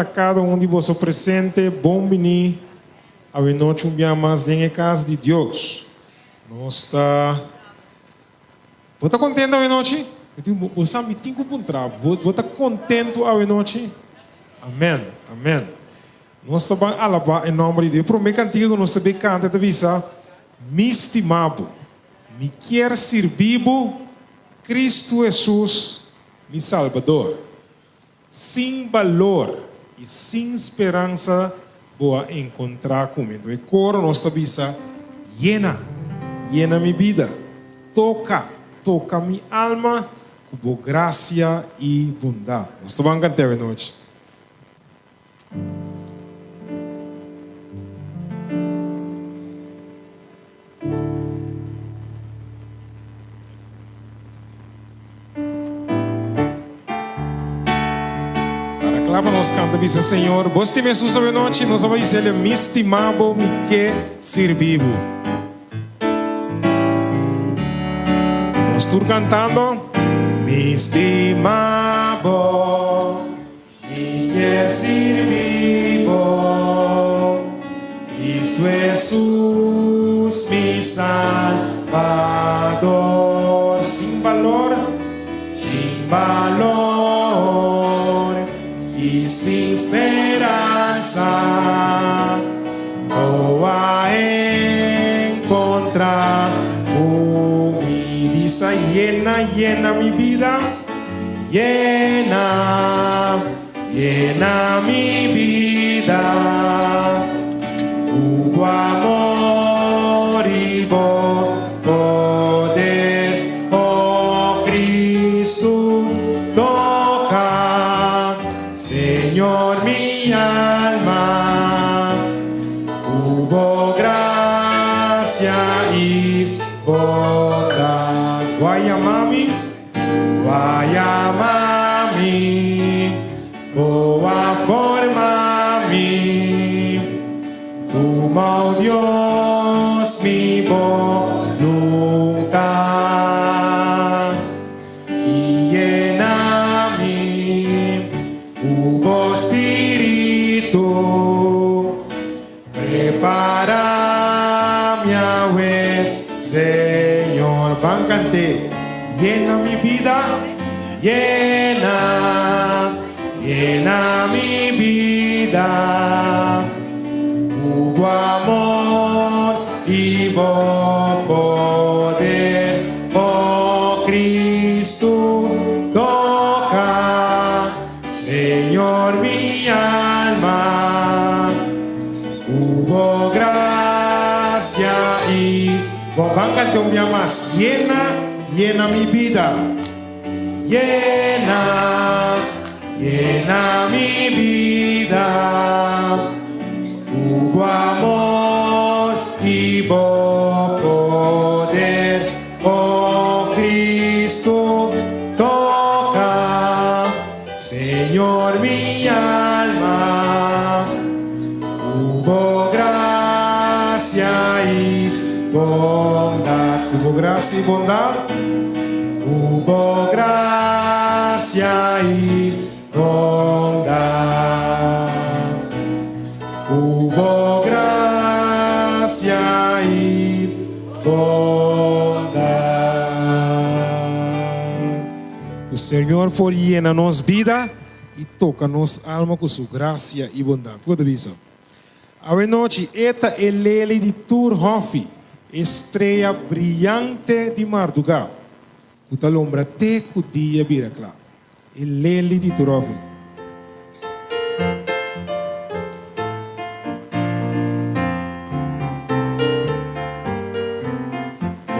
Na kada un di boso presente, bon bini awenochi un bia mas den e kas di Dios. Nos ta Bo ta kontento awenochi? Mi tin bo sa mi tin ku puntra bo, bo ta kontento awenochi? Amen, amen. Nos ta ban alabá e nòmber di Dios. E promé kantika ku nos ta bay kanta ta bisa, Mi stima bo, mi kier sirbi bo, Kristu Hesus, mi Salbador. Sin balor i sin speransa bo a enkontrá ku mi. Enton e koro nos ta bisa, Yena, yena mi bida. Toka, toka mi alma ku bo grasia i bondat. Nos ta ban kant'é awe nochi. Para kla pa nos kanta bisa Señor, Bo stima Hesus awe nochi? Nos a bai bis'El, Mi stima Bo, mi ke sirbi Bo. Nos tur kantando, Mi stima Bo. Mi kier sirbi bo, Cristo Hesus mi Salbador. Sin balor, sin balor y sin speransa, bo a encontra cu mi. Bisa yena, yena mi bida. Yena, yena mi bida ku bo amor i bo poder. O Cristo, toka, Señor, mi alma ku bo gracia i bondad. Bo a yama mi. Bo a yama mi, bo a forma mi, Tuma, o Dios, mi boluntad i yena mi ku bo spiritu. Prepara mi awe, Señor. Ban cant'é. Yena mi bida, yena, yena mi bida cu bo amor y bo poder. Oh Cristo, toca. Señor mi alma, ku bo gracia i bo ban canta un bia mas, Yena, yena mi bida, yena, yena mi bida, ku bo amor i bo poder. Oh Cristo, toca, Señor, mi alma, cu bo gracia y bondad. Cu bo gracia y bondad, cu bo gracia y bondad. Cu bo gracia y bondad. Cu Señor por yena nos bida y toca nos alma cu su gracia y bondad. Kico ta bisa? Awe nochi e ta e leli di tur hofi, e strea briyante di marduga, cu ta lombra te cu dia bira cla. E leli di Turofi.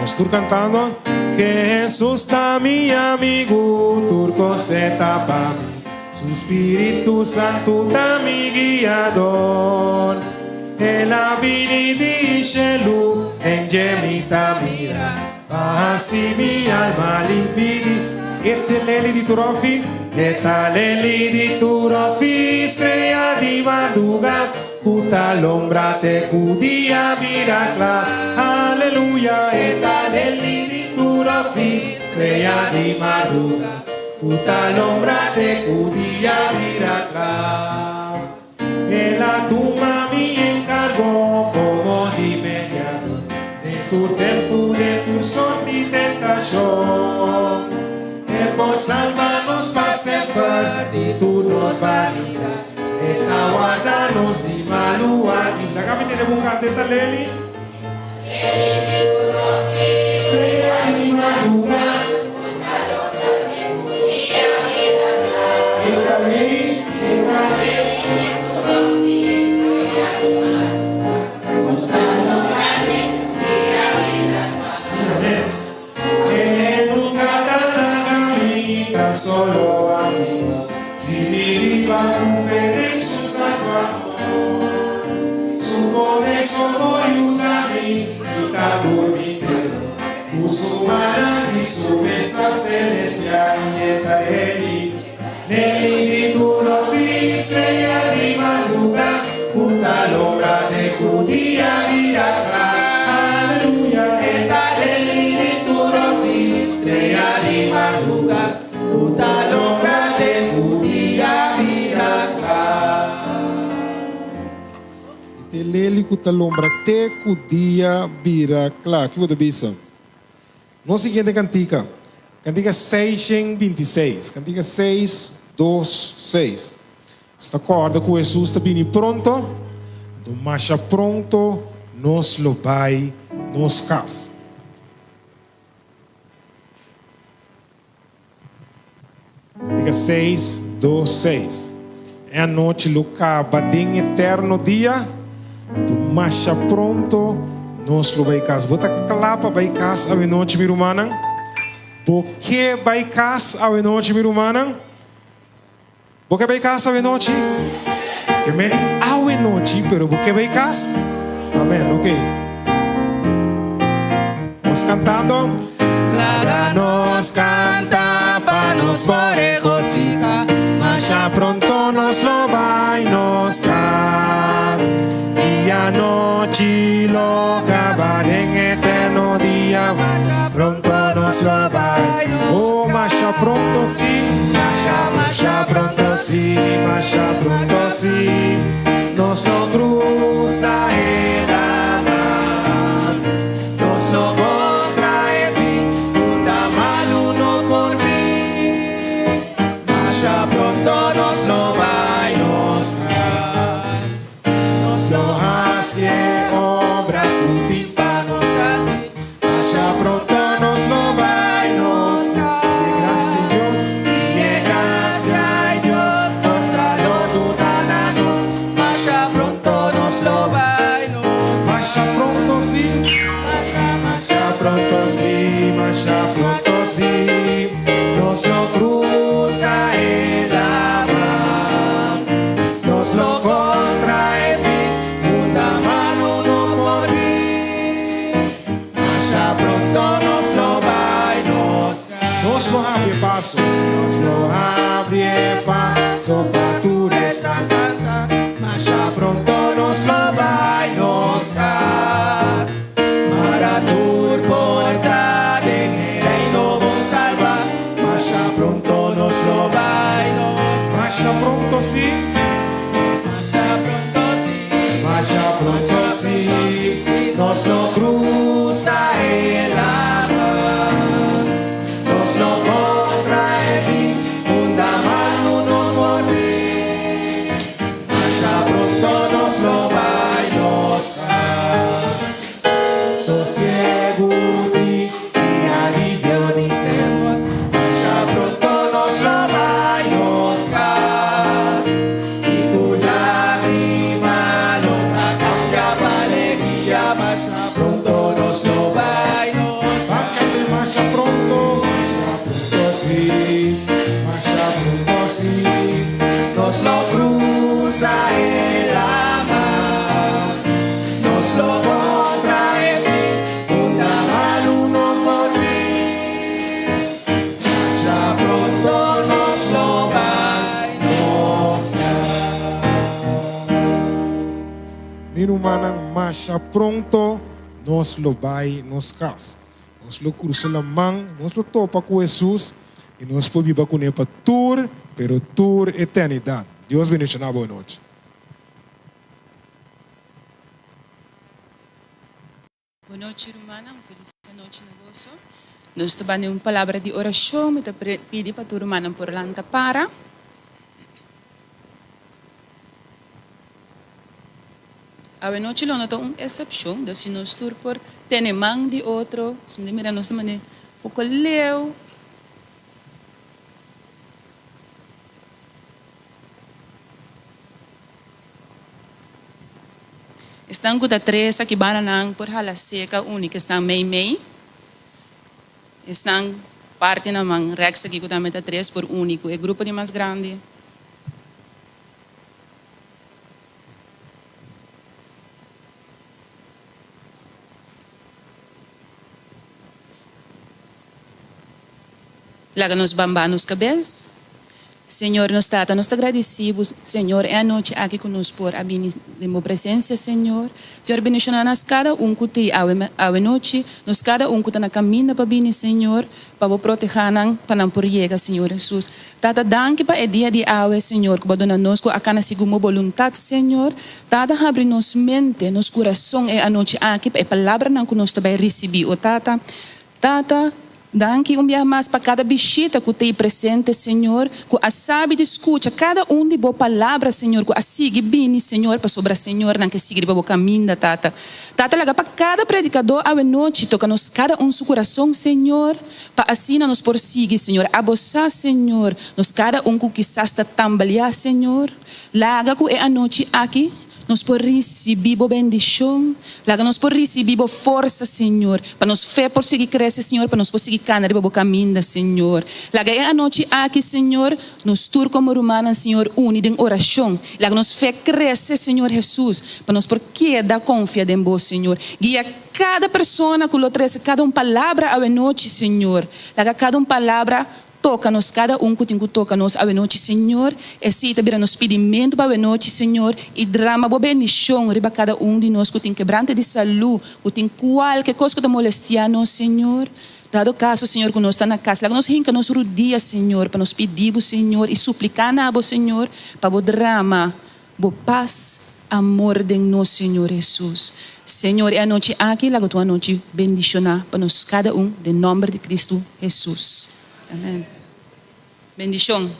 Nos tur cantando. Jesus ta mi amigu, tur cos e ta pa mi. Su Spiritu Santu ta mi guiador. El a bini di shelu, en dje mi ta mira. Pa hasi mi alma limpi di E te leli di tur òfi E ta leli di tur òfi Strea di marduga Ku ta lombra te ku dia bira kla Aleluya E ta leli di tur òfi Strea di marduga Ku ta lombra te ku dia bira kla. El a tuma mi enkargo komo di mediador den tur tempu, den tur sort di tentashon. E por salba nos pa semper di tur nos banidat. E ta warda nos di malu aki. Laga mi tene bo kanta e ta Leli. Strea di madruga. E ta Leli, e ta. Asina mes. E nunca ta laga mi tan solo amiga Si mi biba cu fe den su santo amor Su poder so por yuda mi kita tur mi temor Cu su mana di su mesa celestial Mi e ta redi Neli di tur fin Strea di madruga Cu ta lombra te cu dia bira cla Aleluya E ta Neli di tur fin Strea di madruga Cu ta lombra te cu dia bira cla. E ta Leli cu ta lombra te cu dia bira cla. Ki bo ta bisa? Nos siguiente cantica, cantica 626, cantica 6, 2, 6. Nos ta corda cu Jesus ta bini pronto, anto masha pronto nos lo bay nos cas. Cantica 6, 2, 6. E anochi lo caba den eterno dia, anto masha pronto nos lo bay cas. Bo ta cla pa bay cas awenochi, mi rumannan? Bo ke bay cas awenochi, mi rumannan? Bo ke bay cas awenochi? Ke meni awenochi, pero bo ke bay cas? Amen, ok. Nos cantando. Laga nos canta pa nos por regocija, Masha pronto nos lo bay nos cas, Y anochi lo caba den eterno dia, Masha pronto nos lo bay, oh masha pronto si, masha masha pronto si, masha pronto si, nos lo cruza e laman, nos lo contra e fin, unda malu no por bin, Masha pronto nos lo bay nos cas. Nos lo haci e obra cu tin pa nos haci, masha pronto nos lo bay nos cas. Y e gracia Dios, Y e gracia Dios forsa lo duna na nos, masha pronto nos lo bay nos Masha pronto si, Masha, masha pronto si, masha pronto si, nos lo cruza e laman, nos lo contra e fin, Unda malu no por bin, masha pronto nos lo bay nos Nos lo habri paso, nos lo habri paso pa tur esnan casa, masha pronto nos lo bay nos cas. Mara tur porta den e reino bon salba, masha pronto nos lo bay nos Masha pronto si, Masha pronto si, masha pronto si, nos lo cruza e laman, nos lo contra e fin, unda malu no por bin, masha pronto nos lo bay nos cas. Sosiego di Y alivio di temor, masha pronto nos lo bay nos cas. Y tur lagrima lo ta cambia pa alegria, masha pronto nos lo bay nos Masha, masha pronto, masha pronto si, masha pronto si, Nos lo cruza e laman, nos lo contra e fin, unda malu no por bin. Masha pronto nos lo bay nos cas. Mi rumannan, masha pronto nos lo bay nos cas. Nos lo cruza laman, nos lo topa cu Jesus y nos por biba cu ne pa tur, pero tur eternidad. Dios bendiciona bo nochi. Anochi rumannan, un felis anochi na boso. Nos ta bani un palabra di orashon, mi ta pidi pa tur rumannan por lanta para. Awenochi lo no ta un eksepshon, dus si nos tur por tene man di otro, si mi mira nos ta mane poko leu. Esnan ku ta tres aki banda nan por hala seka uni ku esnan mei mei. Esnan parti na man rèks aki ku tambe ta tres por uni ku e grupo di mas grandi. Laga nos bambá nos kabes. Señor nos Tata, nos ta gradisí Bo, Señor, e anochi aki ku nos por a bini den Bo presensia, Señor. Señor, bendishoná nas kada un ku t'ei awe, awe nochi, nos kada un ku ta na kaminda pa bini, Señor, pa Bo protehá nan, pa nan por yega, Señor Hesus. Tata, danki pa e dia di awe, Señor, ku Bo a duna nos ku a kana segun Bo boluntat, Señor. Tata, habri nos mente, nos kurason e anochi aki pa e palabranan ku nos ta bai risibí, o Tata. Tata, danki un biaha mas pa kada bishita ku t'ei presente, Señor, ku a sabi di skucha kada un di Bo palabra, Señor, ku a sigui bini, Señor, pasobra, Señor, nan ke sigui riba Bo kaminda, Tata. Tata, laga pa kada predikadó awenochi toka nos kada un su kurason, Señor, pa asina nos por sigui, Señor. Abo sa, Señor, nos kada un ku kisas ta tambaliá, Señor. Laga ku e anochi aki Nos por risibí Bo bendishon. Laga nos por risibí Bo forsa, Señor, pa nos fe por sigui krese, Señor, pa nos por sigui kana riba Bo kaminda, Señor. Laga e anochi aki, Señor, nos tur komo rumannan, Señor, uni den orashon. Laga nos fe krese, Señor Hesus, pa nos por keda konfia den Bo, Señor. Guia kada persona ku lo trese kada un palabra awenochi, Señor. Laga kada un palabra Toka nos kada un ku tin ku toka nos awenochi Señor, esei ta bira nos pidimentu pa awenochi Señor, i drama bo bendishon riba kada un di nos ku tin kebrante di salu, ku tin kualke kos ku ta molestia nos Señor. Dado kaso Señor ku nos ta na kas, laga nos hinka nos rudia Señor pa nos pidi bo Señor i suplika na bo Señor pa bo drama Bo pas, amor den nos Señor Hesus. Señor e anochi aki laga tu anochi bendiciona pa nos cada un den nomber di Cristo Hesus. Amen. Bendicion.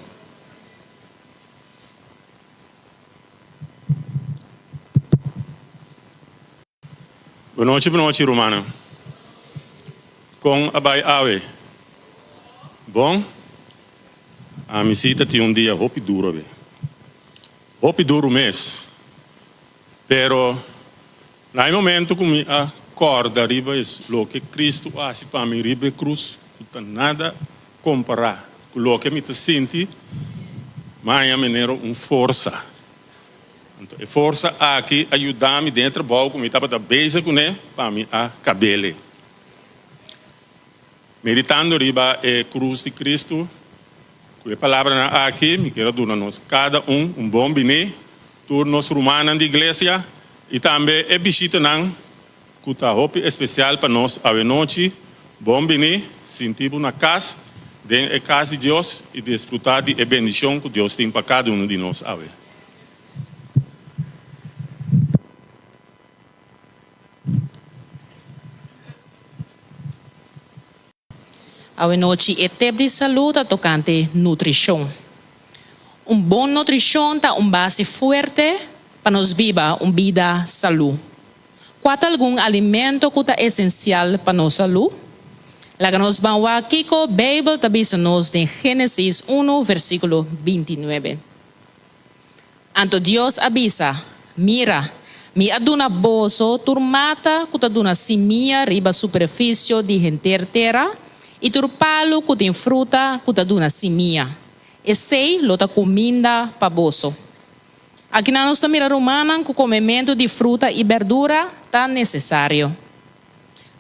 Bonochi bonochi rumannan. Kon a bai awe? Bon? Ami si ta tin un dia hopi duro awe. Hopi duro mes. Pero na e momento ku mi a kòrda riba es loke Cristo a hasi pa mi riba e krus ku ta nada kompará ku loke mi ta sinti, mi a haña manera un forsa. Anto e forsa aki a yuda mi den e trabou ku mi tabata bezig kuné pa mi a kab'el. Meditando riba e krus di Kristu, ku e palabranan aki mi kier a duna nos kada un un bon biní, tur nos rumannan di iglesia i tambe e bishitanan ku ta hopi espesial pa nos awenochi. Bon biní, sinti bo na kas den e kas di Dios i disfrutá di e bendishon ku Dios tin pa kada unu di nos awe. Awenochi e tep di salú ta tokante nutrishon. Un bon nutrishon ta un base fuerte pa nos biba un bida salú. Kua ta algun alimento ku ta esensial pa nos salú? Laga nos ban wak kiko Beibel ta bisa nos den Génesis unu versíkulo bintinuebe. Anto Dios a bisa, Mira, Mi a duna boso tur mata ku ta duna simia riba superfisio di henter tera, i tur palu ku tin fruta ku ta duna simia. Esei lo ta kuminda pa boso. Akinan nos ta mira rumannan ku komementu di fruta i bèrdura ta nesesario.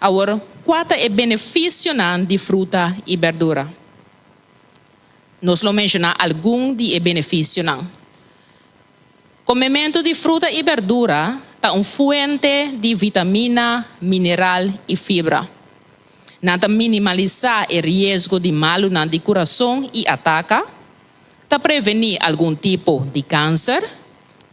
Awor, kua ta e benefisionan di fruta i bèrdura? Nos lo menshoná algun di e benefisionan. Komementu di fruta i bèrdura ta un fuente di vitamina, mineral i fibra. Nan ta minimalisá e riesgo di malunan di kurason i ataka, ta prevení algun tipo di kanser,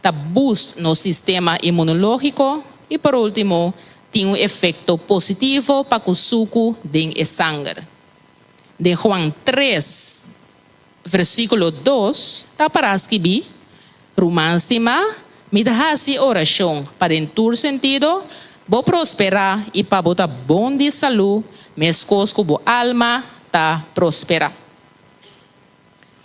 ta boost nos sistema imunológiko i por último, tin un efekto positivo pa ku suku den e sanger. Den Juan tres, versíkulo dos ta pará skibí, Ruman stimá, mi ta hasi orashon pa den tur sentido bo prosperá i pa bo ta bon di salú meskos ku bo alma ta prosperá.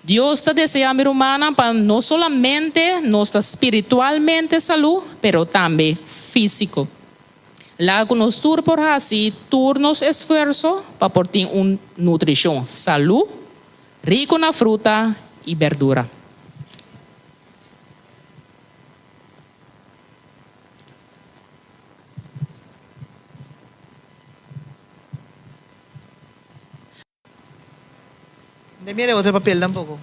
Dios ta deseá, mi rumannan, pa no solamente nos ta spiritualmente salú, pero tambe físiko. Laga ku nos tur por hasi tur nos esfuerso pa por tin un nutrishon salú, riku na fruta i berdura. No mira e otro papel tampoco.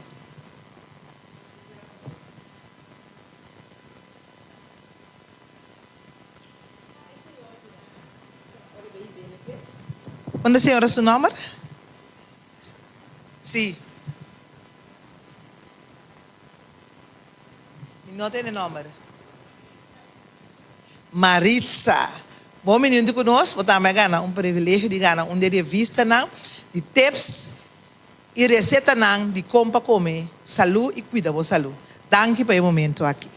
Unda señora su nomber? Sí. Mi no tene nomber. Maritza. Bon bini ku nos, bo tambe a gana un privilegio di gana un di e revistanan di tips i resetanan di kon pa kome salú i kuida bo salú. Danki pa e momento aki.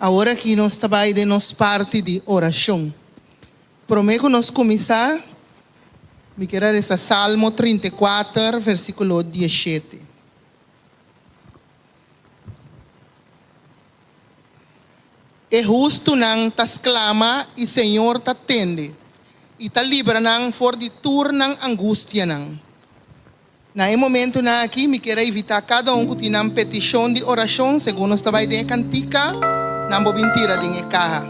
Awor aki nos ta bai den nos parti di orashon. Promé ku nos kuminsá, mi kier a resa Salmo 34, versíkulo 17. E hustunan ta sklama i Señor ta tende, i ta libra nan for di tur nan angustianan. Na e momentunan aki mi kier a invitá kada un ku tin nan petishon di orashon segun nos ta bai den e kantika, nan bo bin tira den e kaha.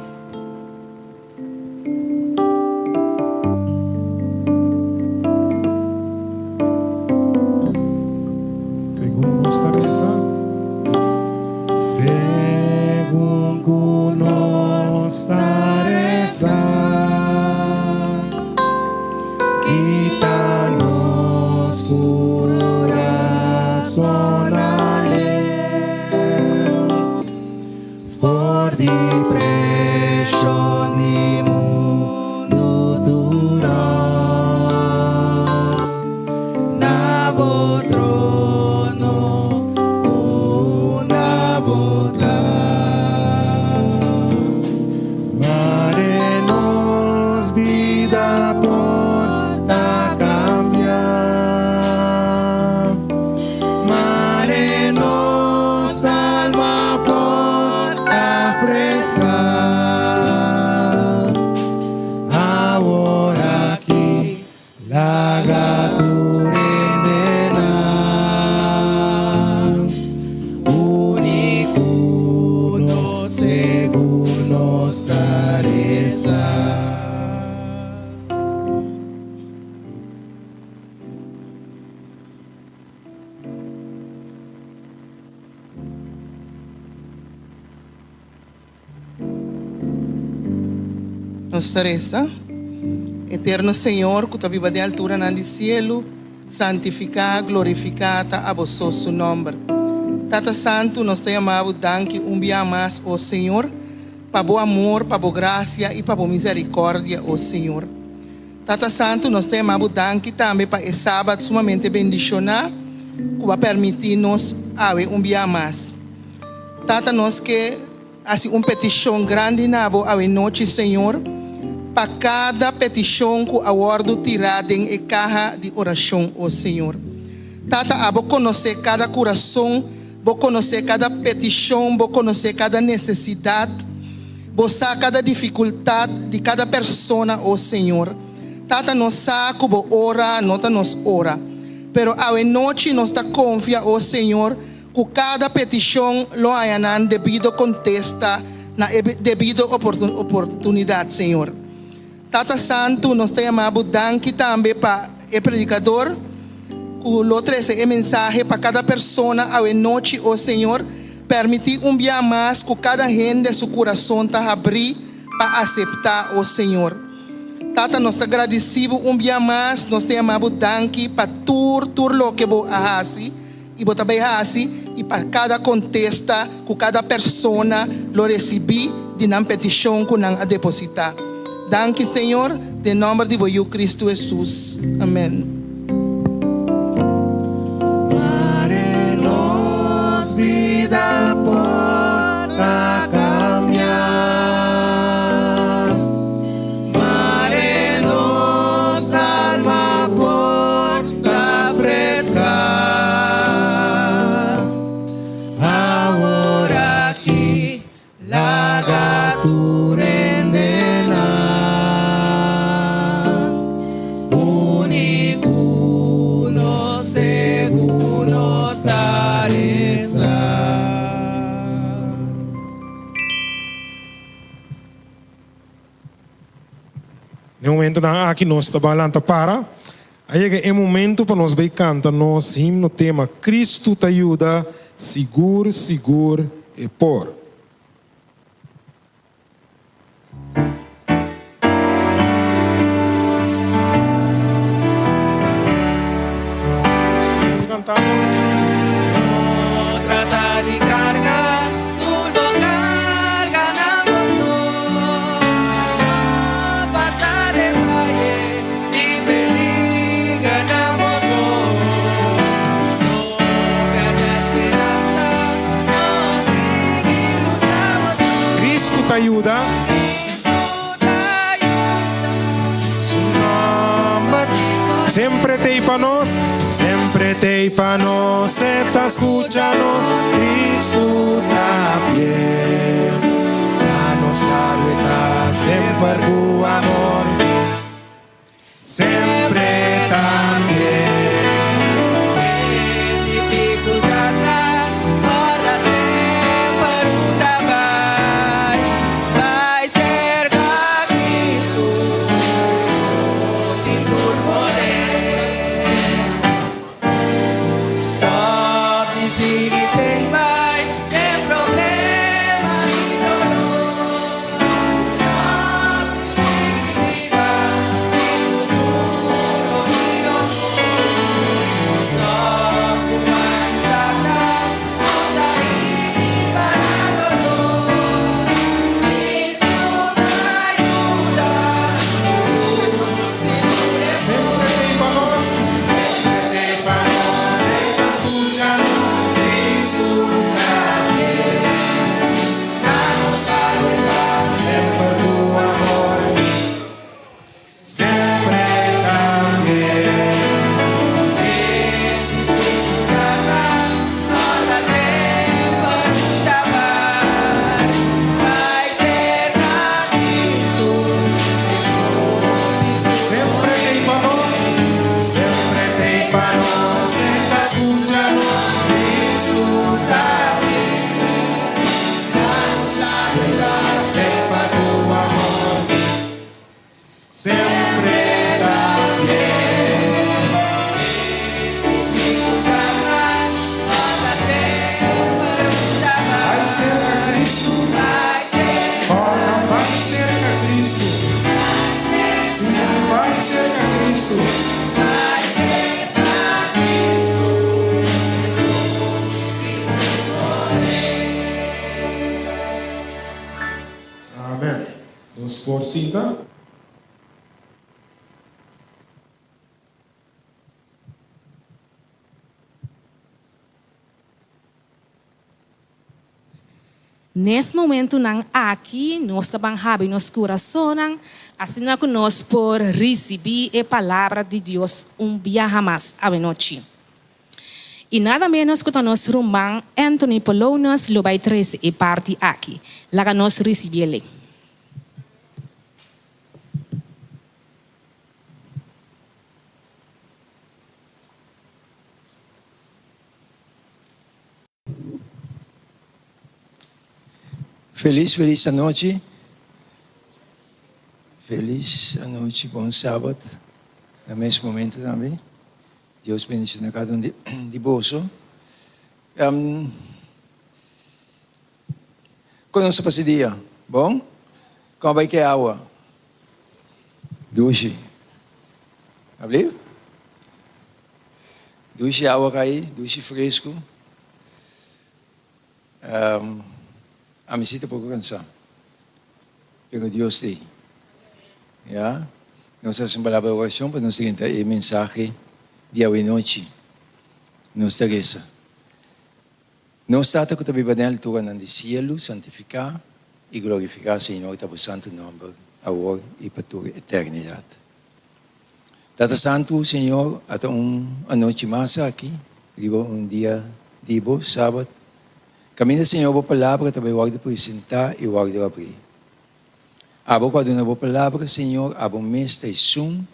Segun nos ta resa. Segun ku nos ta resa. Kita nos kurason aleu for di preshon di mundu duro. Na bo trono unda bo ta. Mare nos bida por ta cambia. Mare nos alma por ta fresca. Awor aki Laga tur hendenan uni ku nos segun nos ta resa. Nos ta resa, Eterno Señor ku ta biba den alturanan di sielu, santifiká, glorifiká ta abo so su nòmber. Tata Santu, nos ta yama bo danki un bia mas, o Señor, pa bo amor, pa bo grasia i pa bo miserikòrdia, o Señor. Tata Santu, nos ta yama bo danki tambe pa e Sabat sumamente bendishoná ku bo a pèrmití nos awe un bia mas. Tata nos ke hasi un petishon grandi na bo awe nochi Señor pa kada petishon ku a wòrdu tirá den e kaha di orashon o Señor. Tata abo konosé kada kurason, bo konosé kada petishon, bo konosé kada nesesidat, bo sa kada difikultat di kada persona o Señor. Tata nos sa ku bo ora no ta nos ora, pero awe nochi nos ta konfia o Señor Ku kada petishon lo haña nan debido kontesta na e debido oportunidat, Señor. Tata Santu, nos ta yama Bo danki tambe pa e predikador ku lo trese e mensahe pa kada persona awe nochi, o Señor, pèrmití un bia mas ku kada hende su kurason ta habrí pa aseptá, o Señor. Tata, nos ta gradisí bo un bia mas, nos ta yama bo danki pa tur, tur loke bo a hasi i bo ta bai hasi i pa kada kontesta ku kada persona lo risibí di nan petishon ku nan a depositá. Danki, Señor, den nòmber di bo Yu Kristu Hesus. Amèn. Mare nos bida por ta cambia. Mare nos alma por ta fresca. Awor aki Laga tur hendenan uni ku nos segun nos ta resa. Den e momentonan aki nos ta ban lanta para. A yega e momento pa nos bay canta nos himno tema Cristo ta yuda sigur sigur e por. No trata di carga tur bo carga na bo so. No pasa den valle di peliger na bo so. No perde speransa, no sigui lucha bo so. Cristo ta yuda. Cristo ta yuda. Su nomber sempre t'ei pa nos, sempre t'ei pa nos, e ta scucha nos, Cristo ta fiel. Na nos lado e ta semper cu amor, sempre ta fiel. Den dificultadnan, corda semper unda bai, bai cerca Cristo, Su tin tur poder. Stop di sigui sin bai den problema y dolor. Stop di sigui biba sin futuro ni honor. Stop cu cuminsá cu ta hiba na dolor. Cristo ta yuda, Sempre t'ei pa nos, sempre t'ei pa nos, e ta scucha nos, Cristo ta fiel. Na nos lado e ta semper cu amor, sempre ta fiel. Corda semper unda bai, bai cerca Cristo, Sempre t'ei pa nos, sempre t'ei pa nos, e ta scucha nos, Cristo ta fiel. Na nos lado e ta semper cu amor, sempre ta fiel. Corda semper unda Bai bai, cerca Cristo, bai cerca Corda, bai cerca Cristo. Si, bai cerca Cristo. Bai cerca Cristo, Jesus tin poder. Amen. Nos por sinta. Nes momentonan aki nos ta ban habri nos curasonnan asina cu nos por ricibi e palabra di Dios un biaha mas awenochi. Y nada menos cu ta nos ruman Anthony Polonus lo bay trece e parti aki. Laga nos ricibiele. Felis felis anochi. Felis anochi, bon sabat na mes momento tambe. Dios bendiciona cada un di boso. Um, con nos a pasa e dia? Bon? Con a bay ke awa? Dushi. Ablief? Dushi awa kai, dushi fresku. Um, ami si ta poko kansá. Pero Dios t'ei. Ya? Nos hasi un palabra di orashon pa nos drenta e mensahe di awenochi. Nos ta resa. Nos Tata ku ta biba den alturanan di sielu, santifiká i glorifiká, Señor, ta bo santu nòmber, awor i pa tur eternidat. Tata Santu, Señor, a ta un anochi mas aki, riba un dia di bo, Sabat, kaminda, Señor, bo Palabra ta bai wòrdu presentá i wòrdu abrí. Abo ku a duna bo Palabra, Señor, abo mes ta esun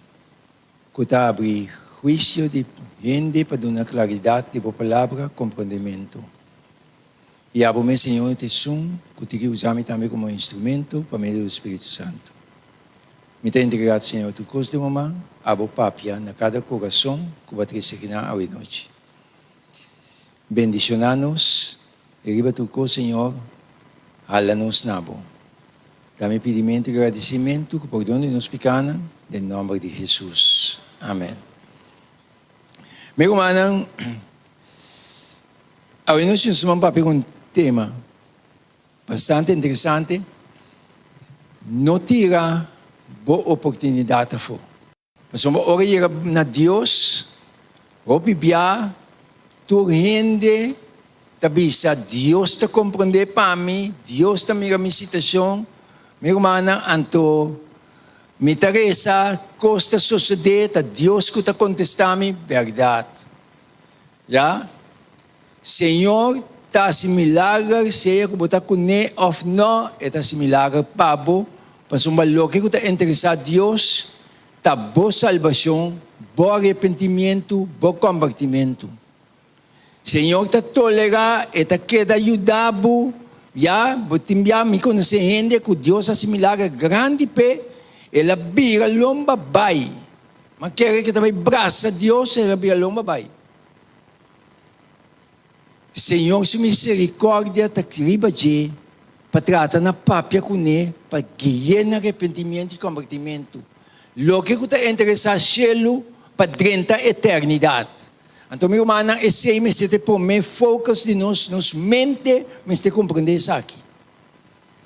Ku ta abri huisio di hende pa duna klaridat di bo palabra, komprondementu. I abo mes, Señor, ta esun ku tin ki usa mi tambe komo instrumento pa medio di Spiritu Santu. Mi ta entregá, Señor, tur kos den bo man, abo papia na kada kurason ku bo a trese akinan awe nochi. Bendishoná nos, i riba tur kos, Señor, hala nos na bo. Ta mi pidimentu i gradisimentu ku pordon di nos pikanan, den nòmber di Hesus. Amen. Mi rumannan, awe nochi nos ban papia ku un tema bastante interesante, No tira bo oportunidat afó. Pasobra ora yega na Dios, hopi bia tur hende ta bisa, Dios ta komprondé pa mi, Dios ta mira mi situashon. Mi rumannan, anto mi ta resa, kos ta sosodé, ta Dios ku ta kontestá mi. Bèrdat. Ya. Señor ta hasi milager, sea ku bo ta kuné òf nò, e ta hasi milager pa bo. Pasobra loke ku ta interesá Dios ta bo salbashon, bo arepentimientu, bo kombertimentu. Señor ta tolerá, E ta keda yuda bo. Ya, bo tin bia mi konosé hende ku Dios hasi milager grandi p'e, el a bira lomba bai. Ma kere ku e ta bai brasa Dios, el a bira lomba bai. Señor su misericordia ta riba dje pa trata na papia kuné pa gui'é na arepentimiento i kombertimentu, loke ku ta interesá shelu pa drenta eternidat. Anto mi rumannan, esei mester ta e promé focus di nos, nos mente mester komprendé esaki.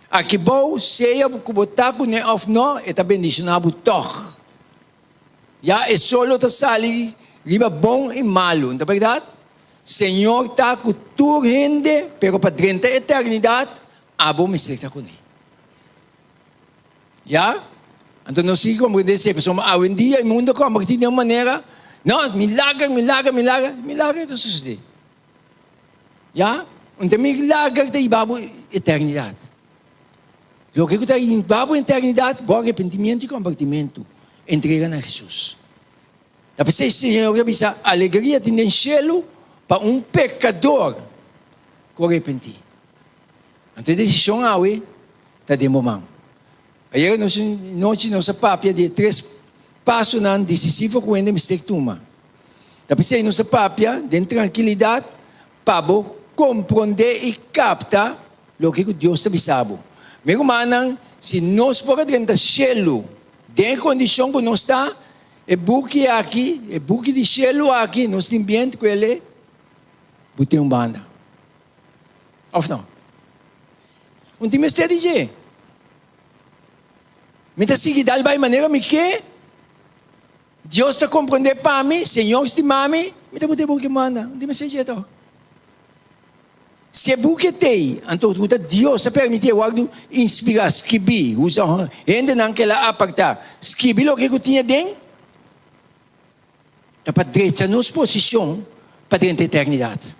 Aki bou, sea ku bo ta kuné òf no, e ta bendishoná bo tòg. Ya e sol lo ta sali riba bon i malu, no ta bèrdat? Señor ta ku tur hende, pero pa drenta eternidat, abo mester ta kuné. Ya? Anto nos sigui komprendé esei, pasobra awendia e mundu a kombertí den un manera, no, milager, milager, milager, milager ta sosodé. Ya? Un ta milager ta hiba bo eternidat. Loke ku ta hiba bo eternidat, bo arepentimiento i kombertimentu, entrega na Hesus. Ta p'esei Señor a bisa, Alegria tin den shelu pa un pekador ku arepentí. Anto e desishon awe ta den bo man. Ayera nochi nos a papia di e tres pasonan disisivo ku hende mester tuma. Ta p'esei nos a papia den trankilidat pa bo komprondé i kapta loke ku Dios ta bisa bo. Mi rumannan, si nos por a drenta shelu den e kondishon ku nos ta, e buki aki, e buki di shelu aki, nos tin bien ku el e but'é un banda. Òf no? Un tin mester di dje. Mi ta sigui dal bai manera mi ke. Dios ta komprondé pa mi, Señor stima mi, mi ta buta e buki manda. Un tin mester di dje to. Si e buki t'ei, anto ku ta Dios a permití e wòrdu inspirá, skibí, usa hendenan ku el a apartá, skibi loke ku tin aden, ta pa drecha nos posishon pa drenta eternidat.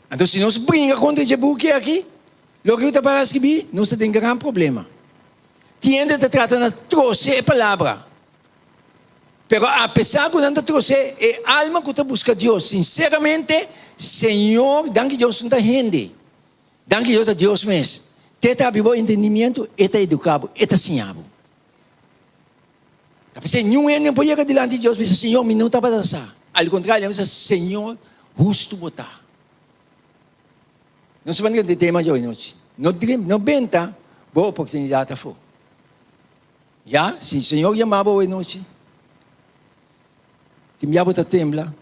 Anto si nos bringa kontra dje buki aki, loke ku ta para skibí, nos ta den gran problema. Tin hende ta trata na trose e palabra, pero apesar ku nan ta trose, e alma ku ta buska Dios sinseramente, Señor, danki Dios no ta hende, danki Dios ta Dios mes, te ta habri bo entendimiento, e ta eduká bo, e ta siña bo. Ta p'esei niun hende no por yega dilanti di Dios bisa, Señor, mi no tabata sa. Al kontrario, nan bisa, Señor, hustu bo ta. Nos ta ban di tema djawe nochi. No, no benta bo oportunidat afó. Ya, si Señor yama bo awe nochi, tin bia bo ta tembla,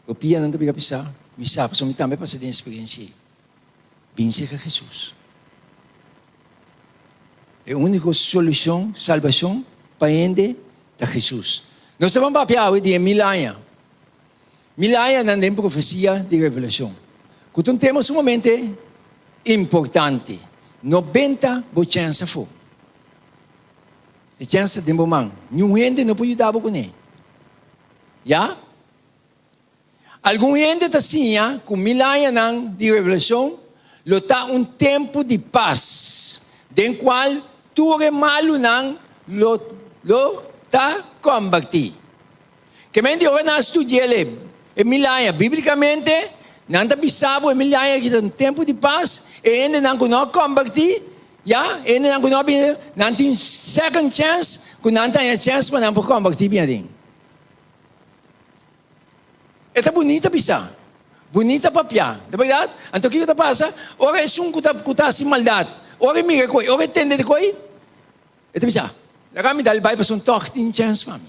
bo pianan ta bira pisá, mi sa, pasobra mi tambe a pasa den experiencia ei. Bin serka Jesus. E úniko solushon, salbashon pa hende ta Jesus. Nos ta ban papia awe di e mil aña. Mil añanan den profesia di Revelashon, ku ta un tema sumamente importante. No benta bo chèns afó. E chèns ta den bo man. Niun hende no por yuda bo kuné. Ya? Algun hende ta siña ku mil añanan di Revelashon lo ta un tempu di pas den kual tur e malunan lo lo ta kombertí. Ke men di ora nan a studi'el e mil aña bíblikamente, nan ta bisa bo e mil aña aki ta un tempu di pas, e hendenan ku no a kombertí, ya, e hendenan ku no a bini, nan tin second chance ku nan ta haña chèns pa nan por kombertí bin aden. E ta bunita bisa, bunita papia, ta berdad? Anto kiko ta pasa? Ora esun ku ta ku ta hasi maldat, ora e mira e koi, ora e tende di koi, e ta bisa, Laga mi dal bai pasobra tòg tin chèns pa mi.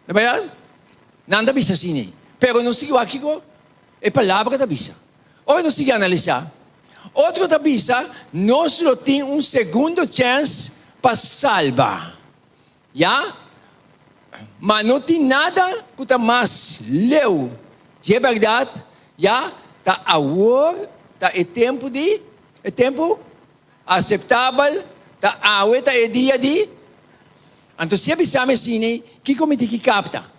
Ta berdad? Nan ta bisa asina ei. Pero nos sigui wak kiko e palabra ta bisa. Ora nos sigui analisá, otro ta bisa, nos lo tin un segundo chèns pa salba. Ya, ma no tin nada ku ta mas leu dje bèrdat, ya, ta awor ta e tempu di, e tempu aseptabel, ta awe ta e dia di. Anto si a bisa mi asina, kiko mi tin ki kapta?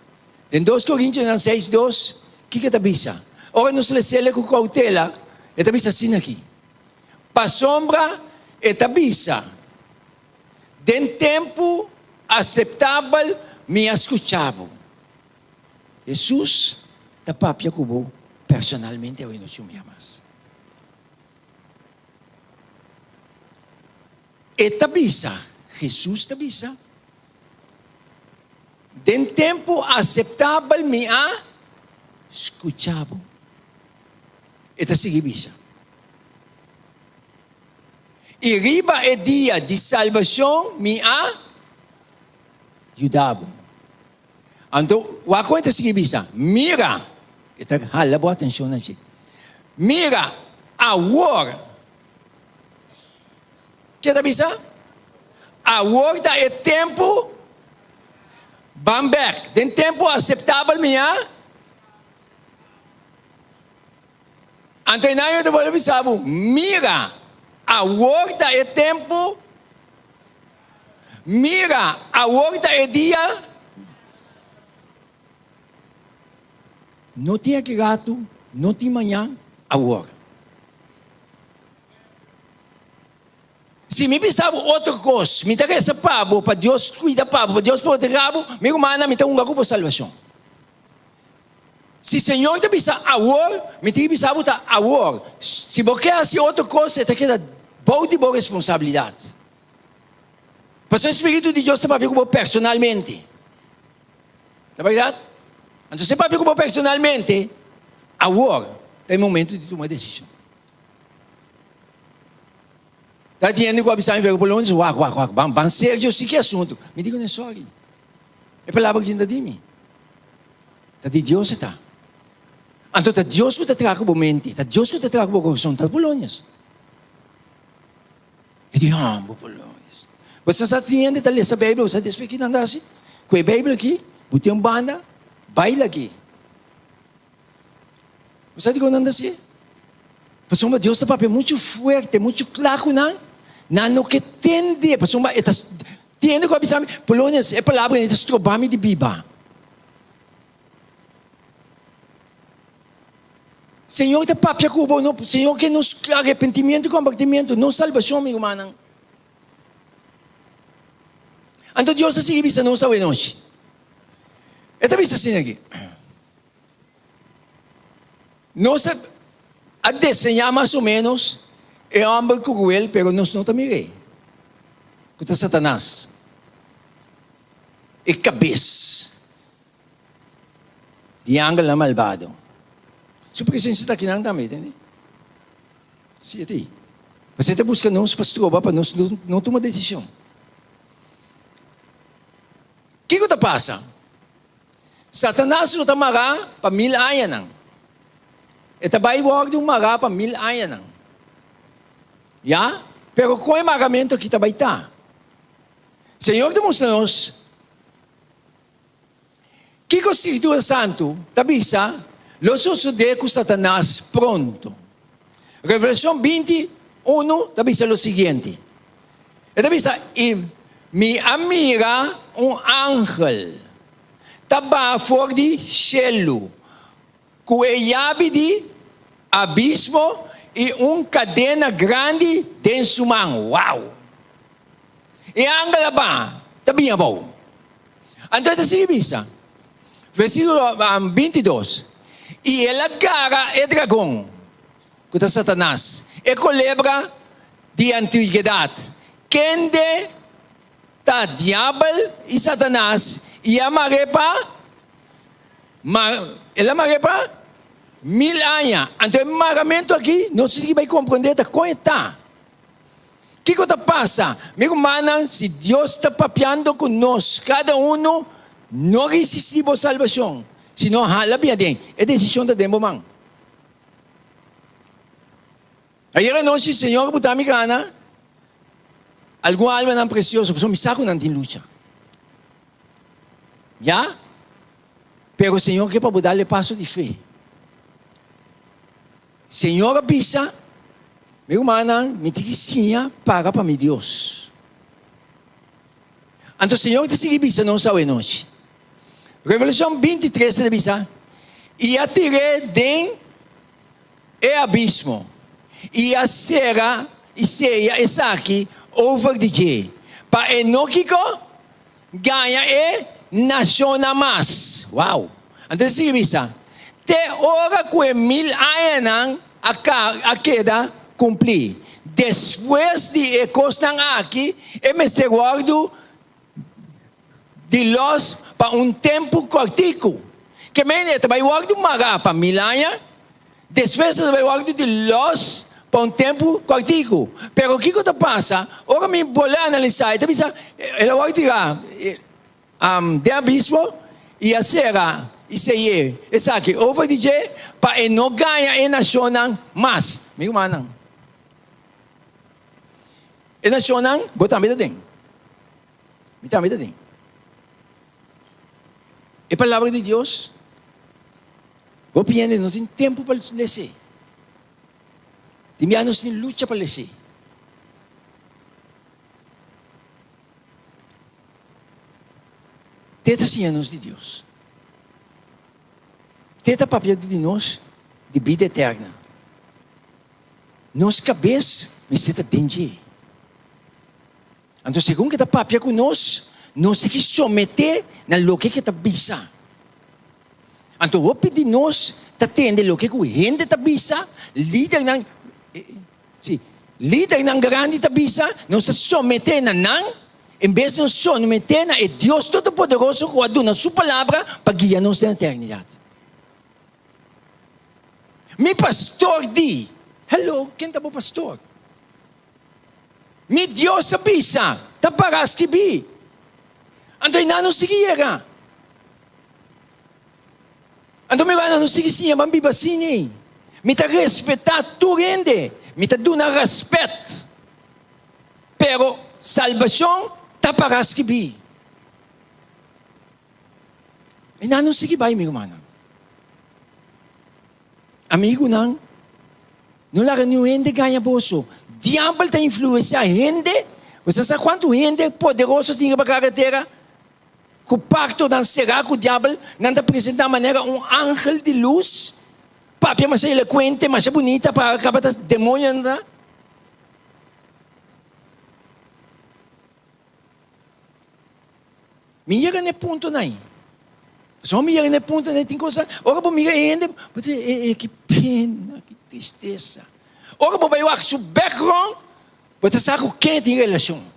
Den dos Korintionan seis dos, kiko e ta bisa? Ora nos les'el ku koutela, e ta bisa asina aki, Pasobra e ta bisa. Den tempu aseptabel mi a skucha bo. Hesus ta papia ku bo personalmente awe nochi un bia mas. E ta bisa, Hesus ta bisa, Den tempu aseptabel mi a skucha bo. E ta sigui bisa. I riba e dia di salbashon mi a yuda bo. Anto, wak kon e ta sigui bisa, Mira! E ta hala bo atenshon na dje. Mira, awor! Ke ta bisa? Awor ta e tempu, ban bèk. Den tempu aseptabel mi a. Anto e nan ta bolbe bisa bo, Mira, awor ta e tempu, mira, awor ta e dia. No tin aki ratu, no tin mañan, awor. Si mi bisa bo otro kos, mi ta resa pa bo, pa Dios kuida pa bo, pa Dios protegá bo, mi rumannan, mi ta hunga ku bo salbashon. Si Señor ta bisa awor, mi tin bisa bo ta awor. Si bo ke hasi otro kos, e ta keda bou di bo responsabilidat. Pasobra e Spiritu di Dios ta papia ku bo personalmente. Ta bèrdat? Anto si e papia ku bo personalmente, awor ta e momento di tuma desishon. Ta tin hende ku a bisa mi, pero por lo menos wak, wak, wak, ban, ban serio si ki asuntu. Mi di kuné, sorry. E palabra ki ta di mi, ta di Dios e ta. Anto ta Dios ku ta traha ku bo mente, ta Dios ku ta traha ku bo kurason, ta Polonius. E di, ah, bo Polonius. Bo sa sa tin hende ta lesa Beibel, bo sa despues ki nan ta hasi? Ku e Beibel aki, bo tin un banda, baila aki. Bo sa dikon nan ta hasié? Pasobra Dios ta papia muchu fuerte, muchu kla ku nan, nan no ke tende. Pasobra e ta tende ku a bisa mi, Polonius, e palabra ei ta stroba mi di biba. Señor ta papia ku bo, no, Señor ke nos arepentimiento i kombertimiento, no salbashon, mi rumannan. Anto Dios ta sigui bisa nos awe nochi. E ta bisa asina aki. Nos a deseñá mas o ménos e hòmber kruel, pero nos no ta mir'é, ku ta Satanas, e kabes di angelnan malbado. Su presensia ta akinan tambe, tende? Si, e ta ei. Pasobra e ta buska nos pa stroba pa nos no tuma desishon. pasa? Satanas lo ta mará pa mil añanan. E ta bai wòrdu mará pa mil añanan. Ya, pero kon e maramentu aki ta bai ta? Señor ta mustra nos kiko Skritura Santu ta bisa lo sosodé ku Satanas pronto. Revelashon binti unu ta bisa lo siguiente. E ta bisa, I mi a mira un angel ta baha for di shelu ku e yabi di abismo i un kadena grandi den su man. Wow! E angel a baha, ta bini abou. Anto e ta sigui bisa, versíkulo 22, I el a gara e dragon, ku ta Satanas, e kolebra di antiguedat, kende ta Diabel i Satanas, i a mar'é pa, el a mar'é pa mil aña. Anto e maramentu aki nos tin ki bai komprendé ta kon e ta. Kiko ta pasa? Mi rumannan, si Dios ta papiando ku nos kada unu, no risistí bo salbashon, sino hala bin aden. E desishon ta den bo man. Ayer anochi Señor a buta mi gana algun almanan precioso, pasobra mi sa cu nan tin lucha. Ya? Pero Señor ke pa bo dal e paso di fe. Señor a bisa, Mi rumannan, mi tin ki siña para pa mi Dios. Anto Señor ta sigui bisa nos awe nochi. Revelacion 23 ta bisa, I a tir'é den e abismo, i a sera i seya esaki over di dje, pa e no kiko? Gaña e nashonnan mas. Wow! Anto e sigui bisa, Te ora ku e mil añanan a a keda kumplí. Despues di e kosnan aki, e mester wòrdu di lòs pa un tempu kòrtiku. Ke men e ta bai wòrdu mará pa mil aña, despues e ta bai wòrdu di lòs pa un tempu kòrtiku. Pero kiko ta pasa? Ora mi bolbe analisá, e ta bisa, el a wòrdu tirá den abismo i a sera i sey'é esaki over di dje pa e no gaña e nashonnan mas. Mi rumannan, e nashonnan, bo tambe ta den. Mi tambe ta den. E palabra di Dios, hopi hende no tin tempu pa les'é. Tin bia nos tin lucha pa les'é. Te ta siña nos di Dios. Te ta papia di nos di bida eterna. Nos kabes mester ta den dje. Anto segun ke ta papia ku nos, nos tin ki someté na loke ke ta bisa. Anto hopi di nos ta tende loke ku hende ta bisa, lidernan, si, lidernan grandi ta bisa, nos ta someté na nan, en bes di nos someté na e Dios Todopoderoso ku a duna su Palabra pa guia nos den eternidat. Mi pastor di, Hello, ken ta bo pastor? Mi Dios a bisa, ta para skibí. Anto einan nos sigui yega. Anto mi rumannan, nos sigui siña ban biba asina. Mi ta respetá tur hende, mi ta duna rèspèt. Pero salbashon ta para skibí. Einan nos sigui bai, mi rumannan. Amigunan, no laga niun hende gaña boso. Diabel ta influensiá hende. Bo sa kuantu hende poderoso tin riba karetera ku paktonan será ku diabel? Nan ta presentá manera un angel di lus, papia masha elokuente, masha bunita, pa kaba ta demoño nan ta. Mi yega na e punto nai. Pasobra mi yega na e punto nai tin cosa, ora bo mira e hende, bo ta e e ki pena, ki tristesa. Ora bo bai wak su background, bo ta sa ku ken e tin relashon.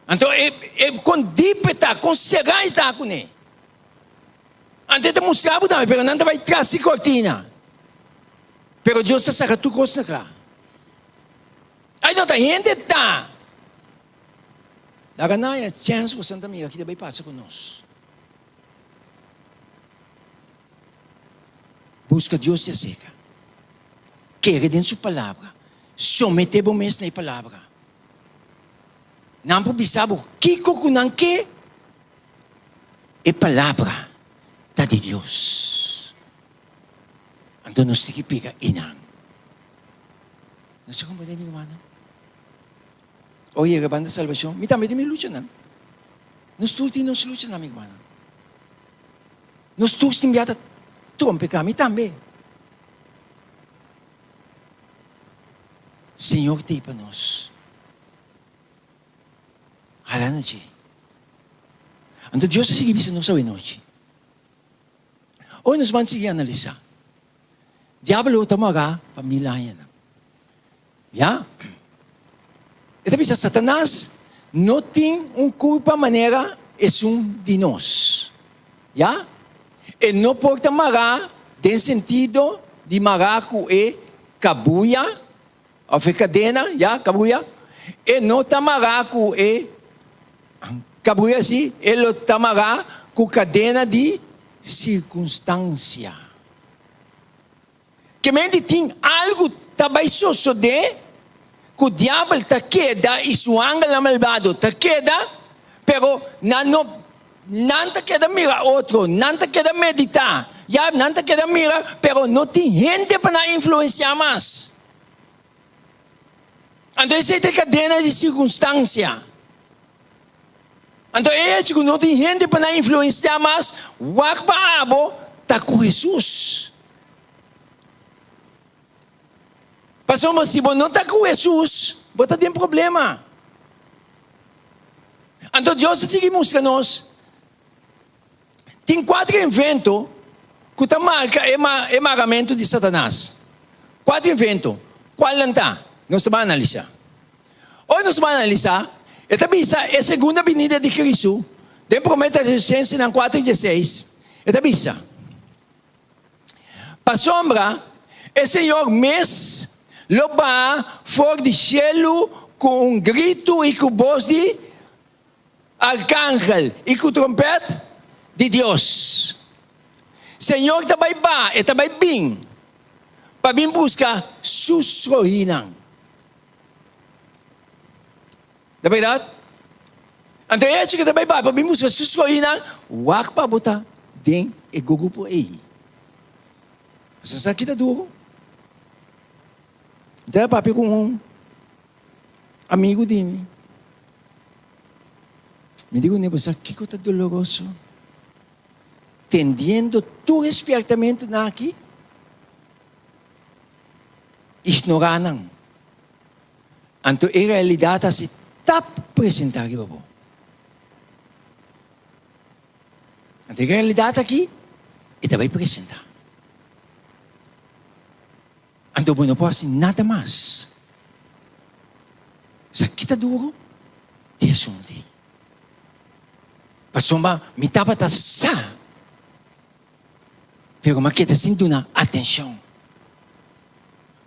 Anto e e kon dip e ta, kon será e ta kuné. Anto e ta mustra bo tambe, pero nan ta bai tras di kortina. Pero Dios ta saka tur kos na kla. Ai no ta hende ta. Laga nan haña chèns ku Santa Mira ki ta bai pasa ku nos. Buska Dios di aserka. Kere den su palabra. Someté bo mes na e palabra. Nan por bisa bo kiko ku nan ke, e palabra ta di Dios. Anto nos tin ki pega einan. Nos ta komprendé mi rumannan? Ora yega banda salbashon, mi tambe tin mi luchanan. Nos tur tin nos luchanan, mi rumannan. Nos tur sin bia ta trompeká, mi tambe. Señor t'ei pa nos. Hala na dje. Anto Dios a sigui bisa nos awenochi. Ora nos ban sigui analisá, diablo ta mará pa mil añanan. Ya. E ta bisa Satanas no tin un kulpa manera esun di nos. Ya. E no por ta mará den sentido di mará ku e kabuya òf e kadena, ya, kabuya. E no ta mará ku e kabuya si, e lo ta mará ku kadena di sirkunstansia. Ke menti tin algu ta bai sosodé ku diabel ta keda i su angelnan malbado ta keda, pero nan no, nan ta keda mira otro, nan ta keda meditá, ya, nan ta keda mira, pero no tin hende pa nan influensiá mas. Anto esei ta e kadena di sirkunstansia. Anto e hecho ku no tin hende pa nan influensiá mas, wak pa abo ta ku Hesus. Pasobra si bo no ta ku Hesus, bo ta den problema. Anto Dios ta sigui mustra nos tin kuater invento ku ta marka e maramentu di Satanas. Kuater invento. Kual nan ta? Nos ta bai analisá. Ora nos bai analisá, e ta bisa e segunda binida di Kristu den Promé Tesalonicensenan kuater dieseis, e ta bisa, Pasobra e Señor mes lo baha for di shelu ku un gritu i ku bos di arkangel i ku trompèt di Dios. Señor ta bai baha, e ta bai bin pa bin buska su skohinan. Ta bèrdat? Anto e hecho ku ta bai bai pa bin buska su skohinan, wak pa bo ta den e grupo ei. Bo sa ki ta duru? Mi ta papia ku un amigu di mi. Mi di kuné, bo sa kiko ta doloroso? Tendiendo tur e spièrtamentunan aki, ignorá nan. Anto e realidat a si tap presentá riba bo. Anto e realidat aki e ta bai presentá. Anto bo no por hasi nada mas. Sa ki ta duro di asuntu ei. Pasobra mi tabata sa, pero mi a keda sin duna atenshon.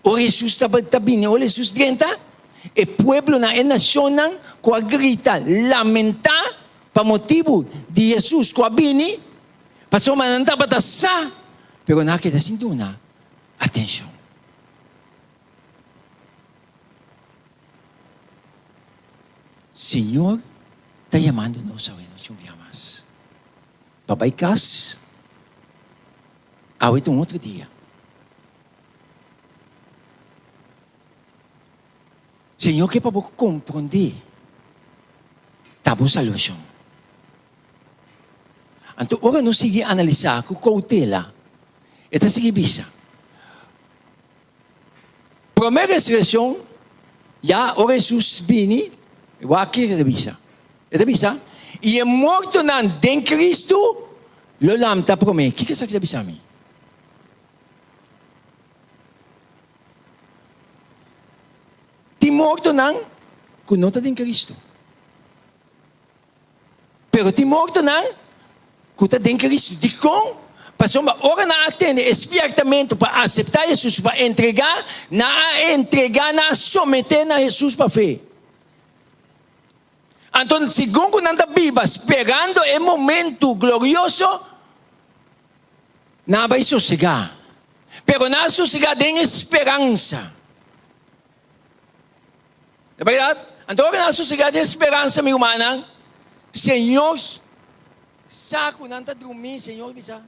Ora Hesus tabata bini, ora Hesus drenta, e pueblonan, e nashonnan ku a grita lamentá pa motibu di Hesus ku a bini, pasobra nan tabata sa, pero nan a keda sin duna atenshon. Señor ta yamando nos awe nochi un bia mas. Pa bai kas, awe ta un otro dia. Señor ke pa bo komprondé ta bo salbashon. Anto ora nos sigui analisá ku koutela, e ta sigui bisa, Promé resurekshon, ya ora Hesus bini, wak kiko e ta bisa. E ta bisa, I e mortonan den Kristu lo lamta promé. Kiko esaki ta bisa mi? Tin mortonan ku no ta den Kristu. Pero tin mortonan ku ta den Kristu. Dikon? Pasobra ora nan a tende e spièrtamentu pa aseptá Hesus, pa entregá, nan a entregá, nan a someté na Hesus pa fe. Anto segun ku nan ta biba sperando e momentu glorioso, nan a bai sosegá. Pero nan a sosegá den e speransa. Ta bèrdat? Anto ora nan a sosegá den e speransa, mi rumannan, Señor sa ku nan ta drumí, Señor bisa,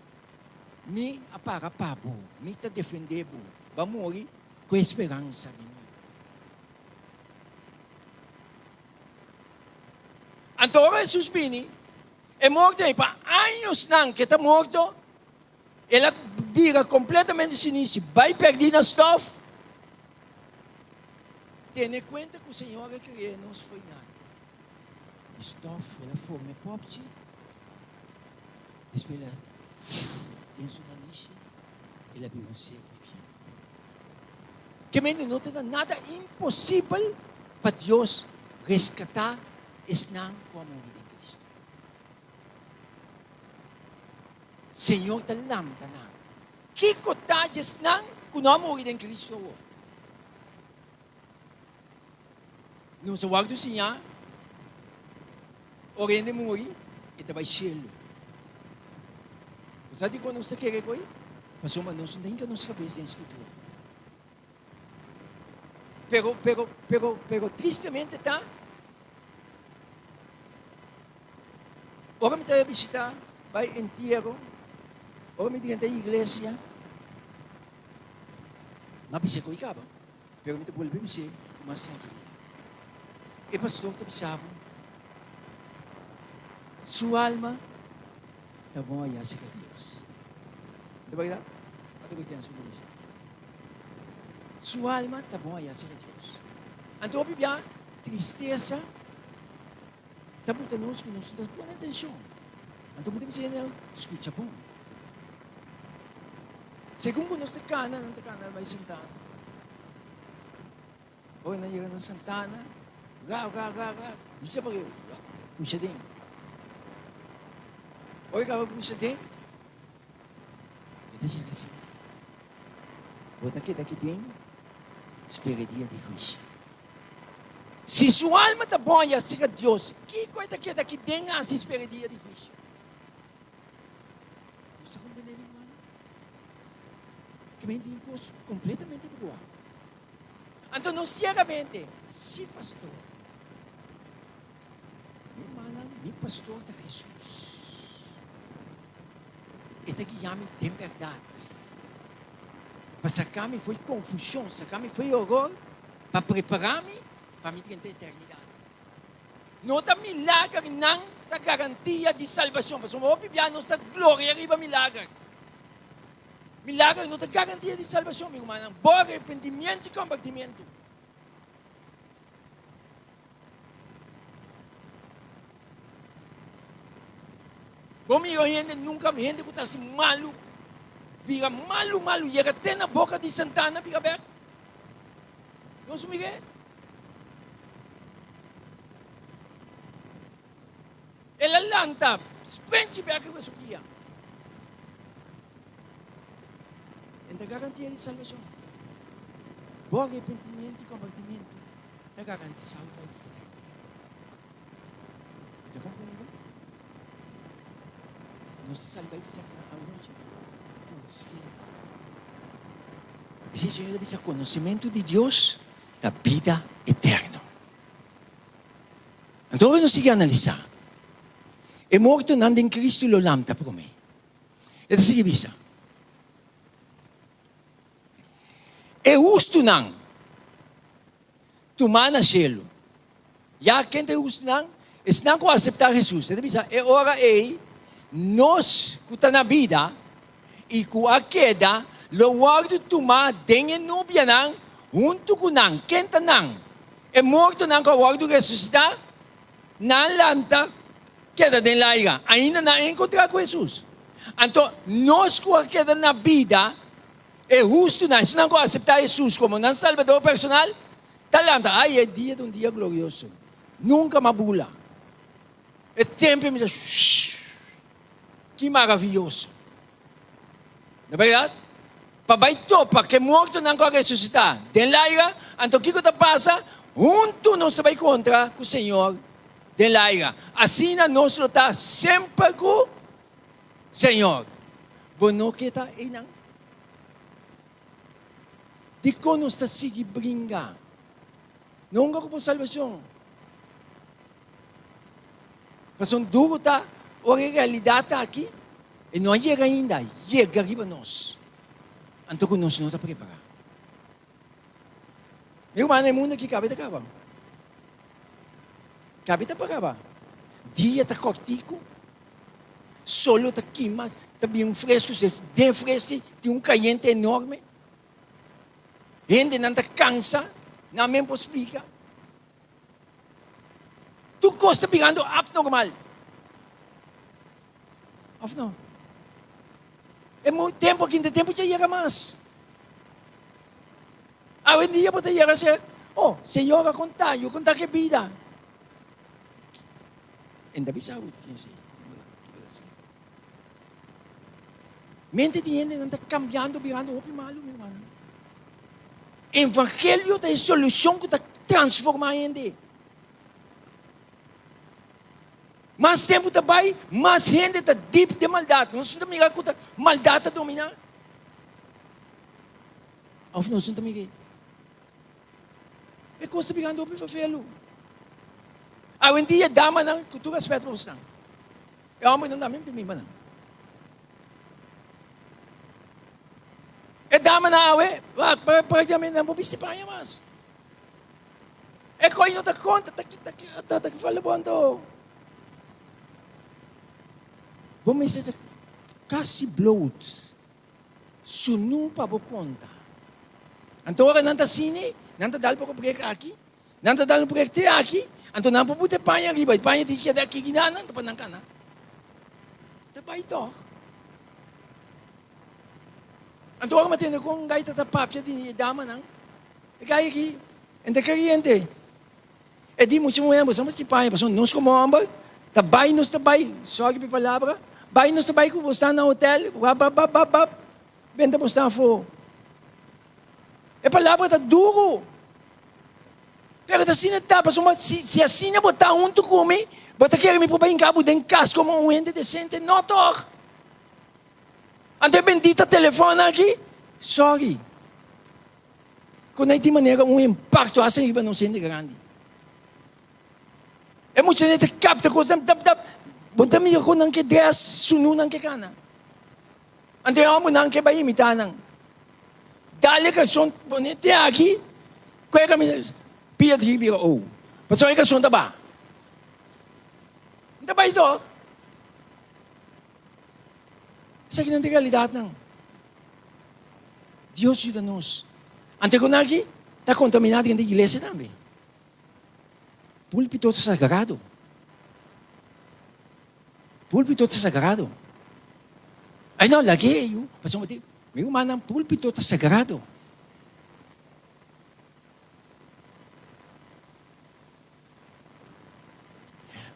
Mi a para pa bo, mi ta defendé bo, bo a muri ku e speransa di mi. Anto ora Hesus bini, e morto ei pa añosnan ku e ta morto, el a bira kompletamente sinisi, bai pèrdí na stòf. Tene kuenta ku Señor a krea nos fo'i nada. Di stòf el a forma e pòpchi, despues el a den su nanishi el a bira un ser viviente. Ke mende no ta na nada imposibel pa Dios reskatá esnan ku a muri den Kristu. Señor ta lanta nan. Kiko ta di esnan ku no a muri den Kristu awor? Nos a wòrdu siñá, ora hende muri, e ta bai shelu. Bo sa dikon nos ta kere ku ei? Pasobra nos no ta hinka nos kabes den Skritura. Pero, pero, pero, pero tristemente ta, ora mi ta bishita, bai entiero, ora mi drenta iglesia, mi a bisa ku ei kaba. Pero mi ta bolbe bis'é ku mas trankilidat. E pastor ta bisa bo, Su alma ta bon ayá serka Dios. No ta bèrdat? Ata ku Kenzo ta bisa. Su alma ta bon ayá serka Dios. Anto hopi bia tristesa ta buta nos ku nos no ta pone atenshon. Anto mi ta bisa hende, skucha bon. Segun ku nos ta kana, nan ta kana bai Santana. Ora nan yega na Santana, ra, ra, ra, ra, bisa pa riba, pusha den. Ora e kaba pusha den, e ta yega asina. Bo ta keda aki den, spera e dia di huisio. Si su alma ta bon i a sega Dios, kiko e ta keda aki den hasi spera e dia di huisio? Nos ta comprende mi hermano? Ke men tin cos completamente bruá. Anto no ciegamente, si pastor. Mi hermana, mi pastor ta Jesus. E ta guia mi den berdad. Pa saca mi fo'i confusion, saca mi fo'i horor, pa prepara mi pa mi drenta eternidad. No ta milagernan ta garantia di salbashon, pasobra hopi bia nos ta gloria riba milager. Milager no ta garantia di salbashon, mi rumannan. Bo arepentimiento i kombertimiento. Bo mira hende nunka, hende ku ta hasi malu, bira malu malu, yega te na boka di santana bira bek. Nos mir'é. El a lanta sprenchi bek riba su pia. En ta garantia di salbashon. Bo arepentimiento i kombertimiento ta garantisá bo pa eternidat. Bo ta komprendé bo? Nos ta sali bai fecha kla awanochi konsiente. P'esei Señor ta bisa konosementu di Dios ta bida eterno. Anto ora nos sigui analisá, e mortonan den Cristo lo lanta promé. E ta sigui bisa, E hustunan tumá na shelu. Ya ken ta e hustunan? Esnan ku aseptá Hesus. E ta bisa, e ora ei nos ku ta na bida i ku a keda lo wòrdu tumá den e nubianan huntu ku nan. Ken ta nan? E mortonan ku a wòrdu resusitá, nan lanta keda den laira. Ainda nan a enkontrá ku Hesus. Anto, nos ku a keda na bida, e hustunan, esnan ku a aseptá Hesus komo nan Salbador personal, ta lanta. Ai, e dia ta un dia glorioso. Nunka m'a bula. E tempu mi ta, shhh! Ki maravioso! Na bèrdat, pa bai topa ku e mortonan ku a resusitá den laira, anto kiko ta pasa? Huntu nos ta bai kontra ku Señor. Den laira. Asina nos lo ta semper ku Señor. Bo no ke ta einan? Dikon nos ta sigui bringa? No hunga ku bo salbashon. Pasobra duru ta ora e realidat aki e no a yega ainda, yega riba nos. Anto ku nos no ta prepará. Mi ruman, e mundu aki kabe ta kaba. Kabe ta pa kaba. Dia ta kòrtiku, solo ta kima, ta bin fresku, si den freski tin un kayente enorme. Hendenan ta kansa, nan men por splika. Tur kos ta birando abnormal. Of no? E tempu aki no ta tempu dja yega mas. Awendia bo ta yega se, oh, Señor a konta, yo konta ke bida. En ta bisa bo Mente di hendenan ta kambiando, birando hopi malu, mi hermano. Evangelio ta e solushon ku ta transformá hende. Mas tempu ta bai, mas hende ta dip den maldat. Nos no ta mira ku ta maldat ta dominá? Òf nos no ta mira ei? E kos ta birando hopi fafelu. Awendia damanan, ku tur rèspèt pa bosnan, e hòmbernan tambe ta mima nan. E damanan awe, praktikamente nan por bisti paña mas. E koi no ta konta, ta ta ta fala bo anto. Bo mester ta kasi bloot, sunu pa bo konta. Anto ora nan ta asina, nan ta dal poko brek aki, nan ta dal un brek te aki, anto nan por put e paña ariba, e paña tin keda aki gina nan pa nan kana. Ta bai tog. Anto ora mi a tende kon un gaita ta papia di e damanan, E gai aki, e ta keriente. E di mucha muher, boso mester paña, pasobra nos komo homber ta bai, nos ta bai, sorry pa e palabra, bai nos ta bai ku bo sta na hotel, wap wap wap wap wap, benta bo sta afó. E palabra ta duru, pero ta asina ta, pasobra si si asina bo ta huntu ku mi, bo ta kere mi por bai hinka bo den kas komo un hende desente? No tòg. Anto e bendita telefòn aki, sorry. Con ei tin manera un impacto haci riba nos hende grandi. E muchanan ta capta cosnan tap tap, bo ta mira con nan ke dress, sunu nan ke cana. Anto e hombernan ke bay imita nan. Dale calzon pone te aki, cu e camisa pia di bira ou. Pasobra e calzon ta baha. N ta bay toch. Esakinan ta e realidadnan. Dios yuda nos. Ante ku nan aki ta kontaminá den iglesia tambe. Púlpito ta sagrado. Púlpito ta sagrado. Ay no, lag'é yu. Pasobra mi mi rumannan, púlpito ta sagrado.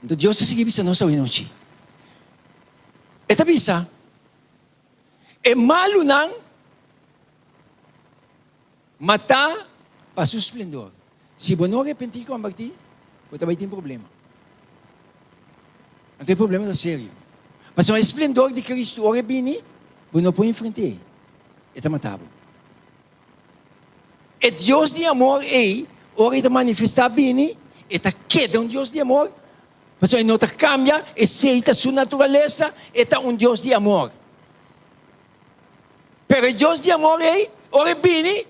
Anto Dios ta sigui bisa nos awe nochi. E ta bisa. E malunan matá pa su splendor. Si bo no arepentí i kombertí, bo ta bai tin problema. Anto e problema ta serio. Pasobra e splendor di Cristo ora e bini, bo no por enfrent'é. E ta matá bo. E Dios di amor ei, ora e ta manifestá bini, e ta keda un Dios di amor. Pasobra e no ta kambia, esei ta su naturalesa, e ta un Dios di amor. Pero e Dios di amor ei, ora e bini,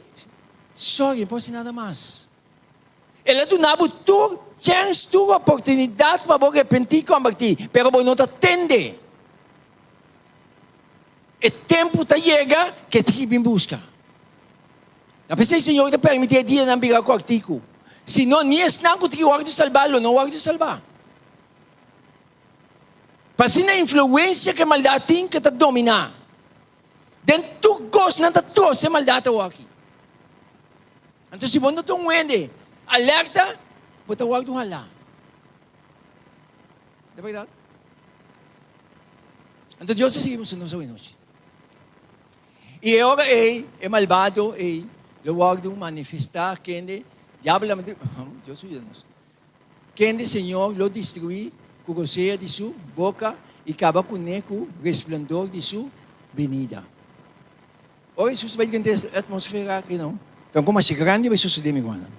sorry, e por hasi nada mas. El a duna bo tur chèns, tur oportunidat pa bo repentí i kombertí, pero bo no ta tende. E tempu ta yega ku e tin ki bin buska. Ta p'esei Señor ta permití e dianan bira kòrtiku. Si no, ni esnan ku tin ki wòrdu salbá lo no wòrdu salbá. Pa asina e influensia ku e maldat tin ku ta dominá. Den tur kos nan ta trose e maldat awoki. Anto si bo no ta un hende alerta, bo ta wòrdu halá. Ta bèrdat? Anto Dios a sigui mustra nos awenochi. I e ora ei, e malbado ei lo wòrdu manifestá, kende diabel a mete, Dios yuda nos. Kende Señor lo destruí ku rosea di su boka i kaba kuné ku resplendor di su benida. Ora Hesus bai drenta e atmosfera aki no, ta un kos masha grandi bai sosodé, mi rumannan.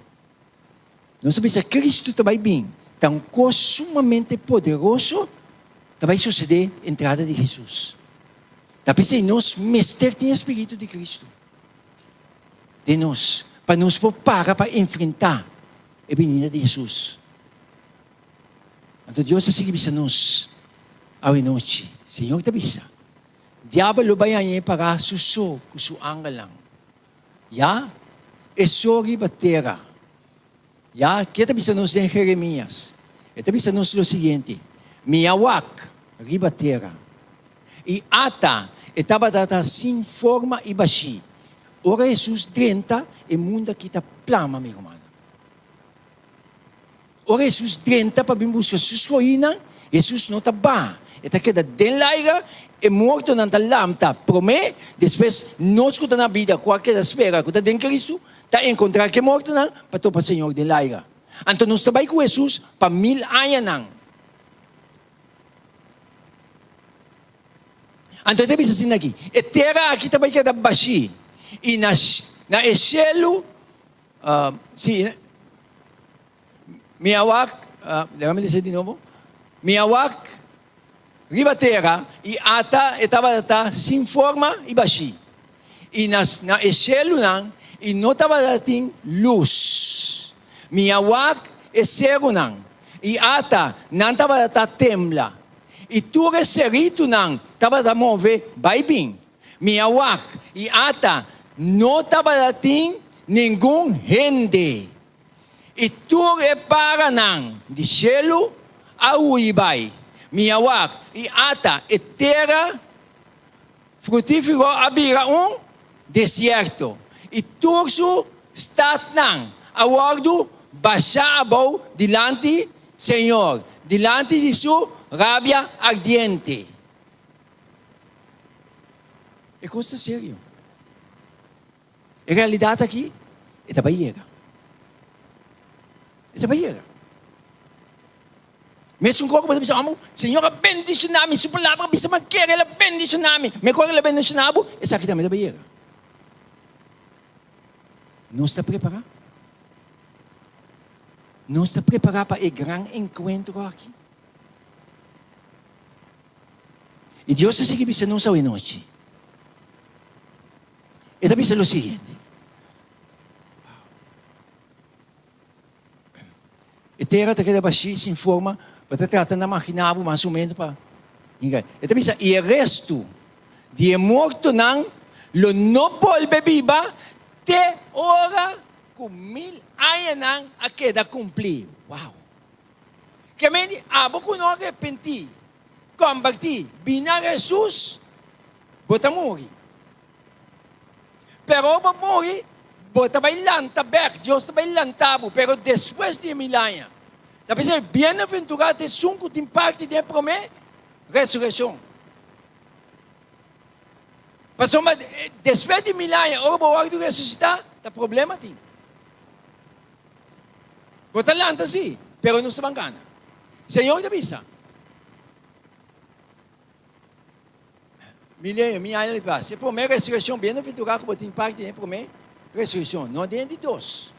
Nos ta bisa Cristo ta bai bin, ta un kos sumamente poderoso ta bai sosodé entrada di Hesus. Ta p'esei nos mester tin e spiritu di Cristo den nos, pa nos por para pa enfrentá e binida di Hesus. Anto Dios ta sigui bisa nos awe nochi. Señor ta bisa, Diabel lo bai hañ'é pará su so ku su angelnan. Ya, e so riba tera. Ya, ke ta bisa nos den Jeremias? E ta bisa nos lo siguiente, Mi a wak riba tera, i ata e tabata ta sin forma i bashí. Ora Hesus drenta, e mundu aki ta plama, mi rumannan. Ora Hesus drenta pa bin buska su skohinan, Hesus no ta baha. E ta keda den laira, e mortonan ta lamta promé, despues nos ku ta na bida ku a keda spera ku ta den Kristu, ta enkontrá ku e mortonan pa topa Señor den laira. Anto nos ta bai ku Hesus pa mil añanan. Anto e ta bisa asina aki, E tera aki ta bai keda bashí, i na na e shelu, sí, mi a wak, laga mi lesa di nobo, Mi a wak riba tera, i ata e tabata ta sin forma i bashí, i na na e shelunan i no tabata tin lus. Mi a wak e serunan, i ata nan tabata ta tembla, i tur e seritunan tabata move bai bin. Mi a wak, i ata no tabata tin ningun hende. I tur e paranan di shelu a hui bai. Mi a wak, i ata e tera frutífero a bira un desierto, i tur su statnan a wòrdu bashá abou dilanti Señor, dilanti di su rabia ardiente. E kos ta serio. E realidat aki, e ta bai yega. E ta bai yega. Mesun kos ku bo ta bisa, Amo, Señor a bendishoná mi, su palabra a bisa mi a kere, el a bendishoná mi. Mekor el a bendishoná bo, esaki tambe ta bai yega. Nos ta prepará? Nos ta prepará pa e gran enkuentro aki? I Dios ta sigui bisa nos awe nochi. E ta bisa lo siguiente. E tera ta keda bashí sin forma, bo ta trata na maginá bo mas o menos pa. E ta bisa, i e restu di e mortonan lo no bolbe biba te ora ku mil añanan a keda kumplí. Wow! Ke men di abo ku no arepentí, kombertí, bini na Hesus, Bo ta muri. Pero ora bo muri, bo ta bai lanta bek, Dios ta bai lanta bo, pero despues di e mil aña. Ta p'esei, bienaventurá ta esun ku tin parti den e promé resurekshon. Pasobra despues di mil aña, ora bo wòrdu resusitá, ta problema tin. Bo ta lanta sí, pero nos ta ban gana. Señor ta bisa. Milenio, mi aña di pas. E promé resurekshon, bienaventurá ku bo tin parti den e promé resurekshon, no den e di dos.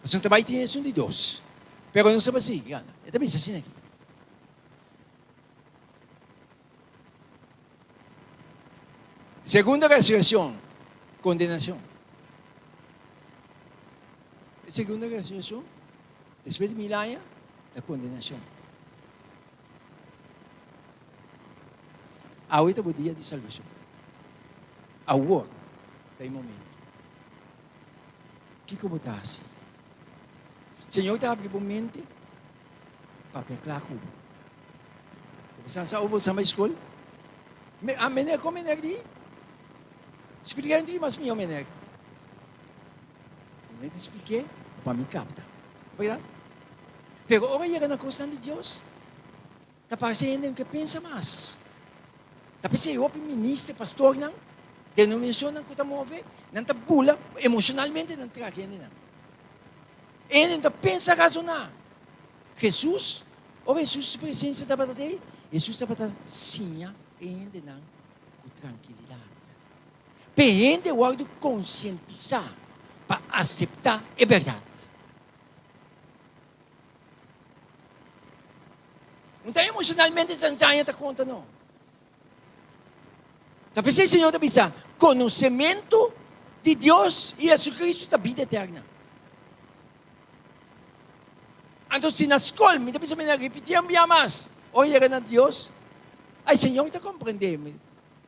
Pasobra ta bai tin esun di dos. Pero nos ta bai sigui gana. E ta bisa asina aki. Segundo resurekshon, kondenashon. E segundo resurekshon, despues di mil aña, ta kondenashon. Awe ta bo dia di salbashon. Awor ta e momento. Kiko bo ta hasi? Señor ta habri bo mente, papia kla ku bo. Bo sa sa bo sa bai skol? Me, a meneer, kon meneer di? Splika entri mas mihó meneer. Meneer ta splik'é pa mi kapta. Bèrdat? Pero ora yega na kosnan di Dios, ta parse hende no ke pensa mas. Ta p'esei hopi minister, pastornan, denominashonnan ku ta move, nan ta bula emoshonalmente nan traka hendenan. Hende no ta pensa razoná. Hesus, ora Hesus su presensia tabata ei, Hesus tabata siña e hendenan ku trankilidat. Pa e hende wòrdu konsientisá pa aseptá e bèrdat. No ta emoshonalmente sansaña ta konta no. Ta p'esei Señor ta bisa, konosementu di Dios i Jesucristo ta bida eterna. Anto si na skol mi ta bisa mi na ripití un bia mas, ora yega na Dios, ay Señor ta komprendé mi.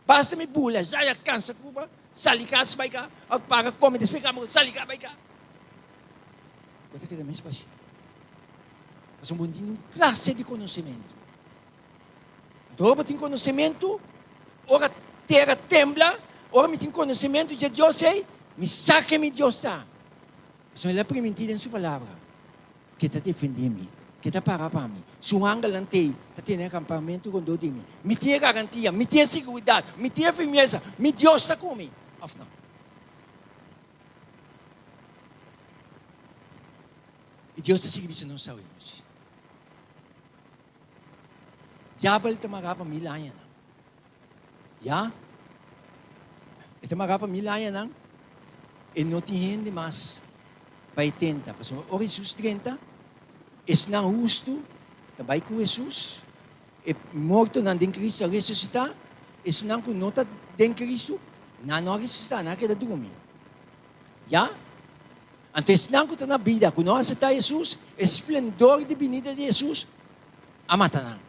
Basta mi bula, ya ya kansa Cuba, sali kas bai ka, òf para kome despues kaba sali ka bai ka. Bo ta keda mes bashí. Pasobra bo no tin niun klase di konosementu. Anto ora bo tin konosementu, ora tera tembla, ora mi tin konosementu dje Dios ei, mi sa ken mi Dios ta. Pasobra el a primintí den su palabra ku e ta defendé mi, ku e ta para pa mi. Su angelnan t'ei ta tene akampamentu rondó di mi. Mi tin e garantia, mi tin e siguridat, mi tin e firmesa, mi Dios ta ku mi, òf no? I Dios ta sigui bisa nos awe nochi. Diabel ta mará pa mil añanan. Ya, e ta mará pa mil añanan, e no tin hende mas pa e tenta. Pasobra ora Hesus drenta, esnan hustu ta bai ku Hesus, e mortonan den Kristu a resusitá, esnan ku no ta den Kristu, nan no a resusitá, nan a keda drumi. Ya? Anto esnan ku ta na bida ku no a aseptá Hesus, e splendor di binida di Hesus a mata nan.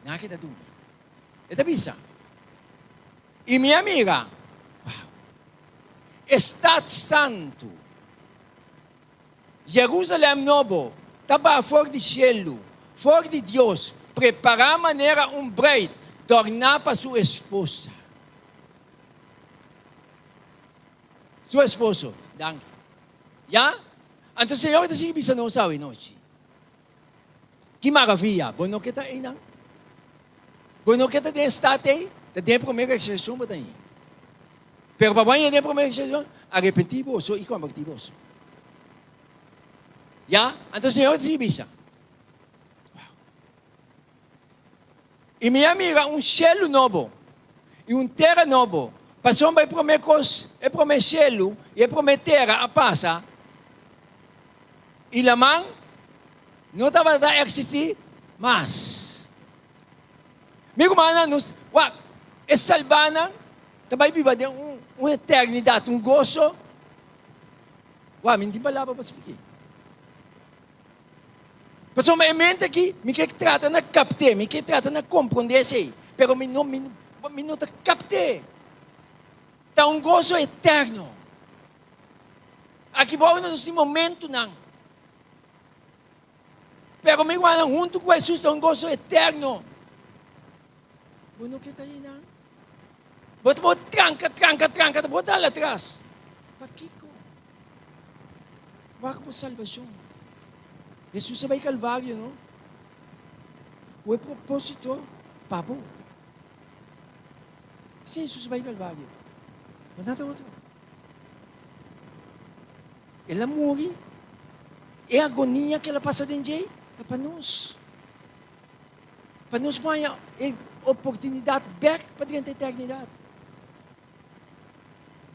Nan a keda durmi. E ta bisa, I mi a mira, wow, e stat santu, Jerusalèm nobo, ta baha for di shelu, for di Dios, prepará manera un brùit dòrná pa su esposa. Su esposo, danki. Ya? Anto Señor ta sigui bisa nos awe nochi. Ki maravilla! Bo no ke ta einan? Bo no ke ta den e stat ei? Ta den e prome resurreccion bo ta ei. Pero pa bo haña den e prome resurreccion, arepentí boso i kombertí boso. Ya? Anto Señor ta sigui bisa. Wow. I mi a mira un shelu nobo i un tera nobo, pasobra e promé kos, e promé shelu i e promé tera a pasa, i laman no tabata eksistí mas. Mi rumannan, nos wak, e salbánan ta bai biba den un eternidat, un goso. Wak, mi no tin palabra pa splik'é. Pasobra e mente aki, mi ke trata na kapt'é, mi ke trata na komprondé esei, pero mi no, mi, mi no ta kapt'é. Ta un goso eterno. Aki bou nos tin momentunan, pero mi rumannan huntu ku Hesus ta un goso eterno. Bo no ke ta einan? Bo ta por tranka, tranka, tranka, ta por dal atras. Pakiko? Wak bo salbashon. Hesus a bai Kalvario, no? Ku e propósito pa bo. P'esei Hesus a bai Kalvario, pa nada otro. El a muri, e agonia ku el a pasa den dje ta pa nos. Pa nos por haña e oportunidat bèk pa drenta eternidat.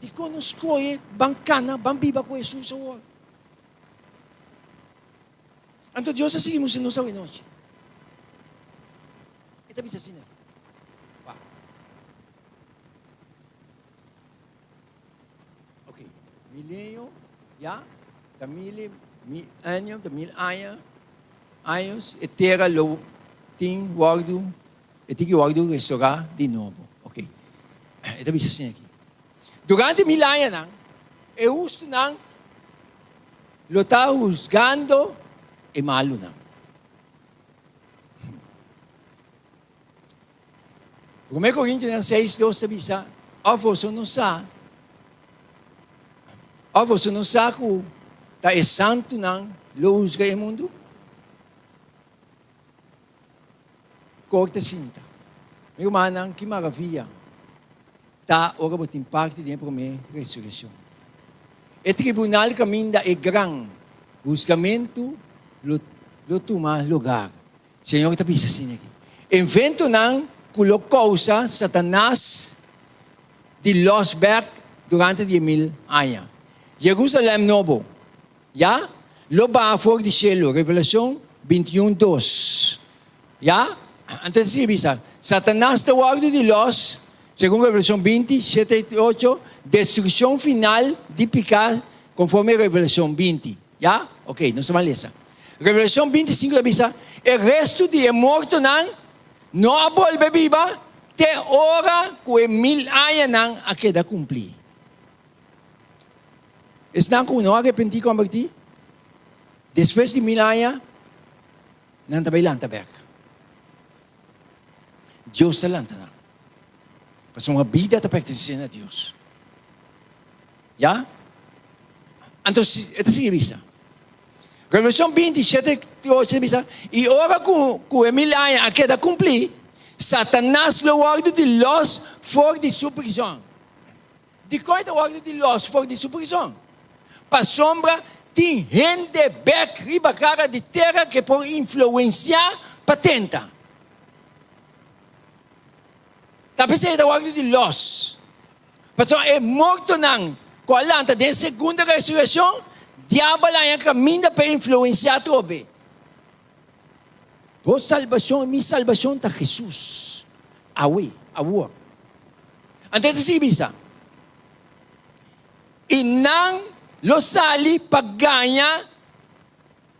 Dikon nos skohe ban kana, ban biba ku Hesus awor? Anto Dios a sigui mustra nos awenochi. E ta bisa asina. Wak. Ok, milenio, ya, ta mil, mil año, ta mil aña, años, e tera lo tin wòrdu E tin ki wòrdu restorá di nobo. Ok. E ta bisa asina aki. Durante mil añanan, e hustunan lo ta husgando e malunan. Promé Korintionan 6, 2 ta bisa, Òf boso no sa, òf boso no sa ku ta e santunan lo husga e mundu? Korte sinta. Mi rumannan, ki maravia ta ora bo tin parti den e promé resureccion. E tribunal caminda e gran husgamentu. lo lo tuma lugar. Señor ta bisa asina aki. Inventonan ku lo kousa Satanas di lòs bèk durante di e mil aña. Jerusalèm Nobo, ya, lo baha for di shelu, Revelashon 21, dos. Ya, anto ta sigui bisa, Satanas ta wòrdu di lòs, segun Revelashon 20, shete i ocho, destrukshon final di piká konforme Revelashon 20. Ya? Ok, nos ta ban lesa. Revelashon 25 ta bisa, E restu di e mortonan no a bolbe biba te ora ku e mil añanan a keda kumplí. Esnan ku no a arepentí kombertí, despues di mil aña, nan ta bai lanta bèk. Dios ta lanta nan. Pasobra bida ta pertenesé na Dios. Ya? Anto e ta sigui bisa. Revelashon 20, 7 i 8 ta bisa, I ora ku ku e mil aña a keda kumplí, Satanas lo wòrdu di lòs for di su prizòn. Dikon e ta wòrdu di lòs for di su prizòn? Pasobra tin hende bèk riba kara di tera ke por influensiá pa tenta. Ta p'esei e ta wòrdu di lòs. Pasobra e mortonan ku a lanta den segunda resurekshon, diabel a haña kaminda pa e influensiá atrobe. Bo salbashon i mi salbashon ta Hesus, awe, awor. Anto e ta sigui bisa, I nan lo sali pa gaña,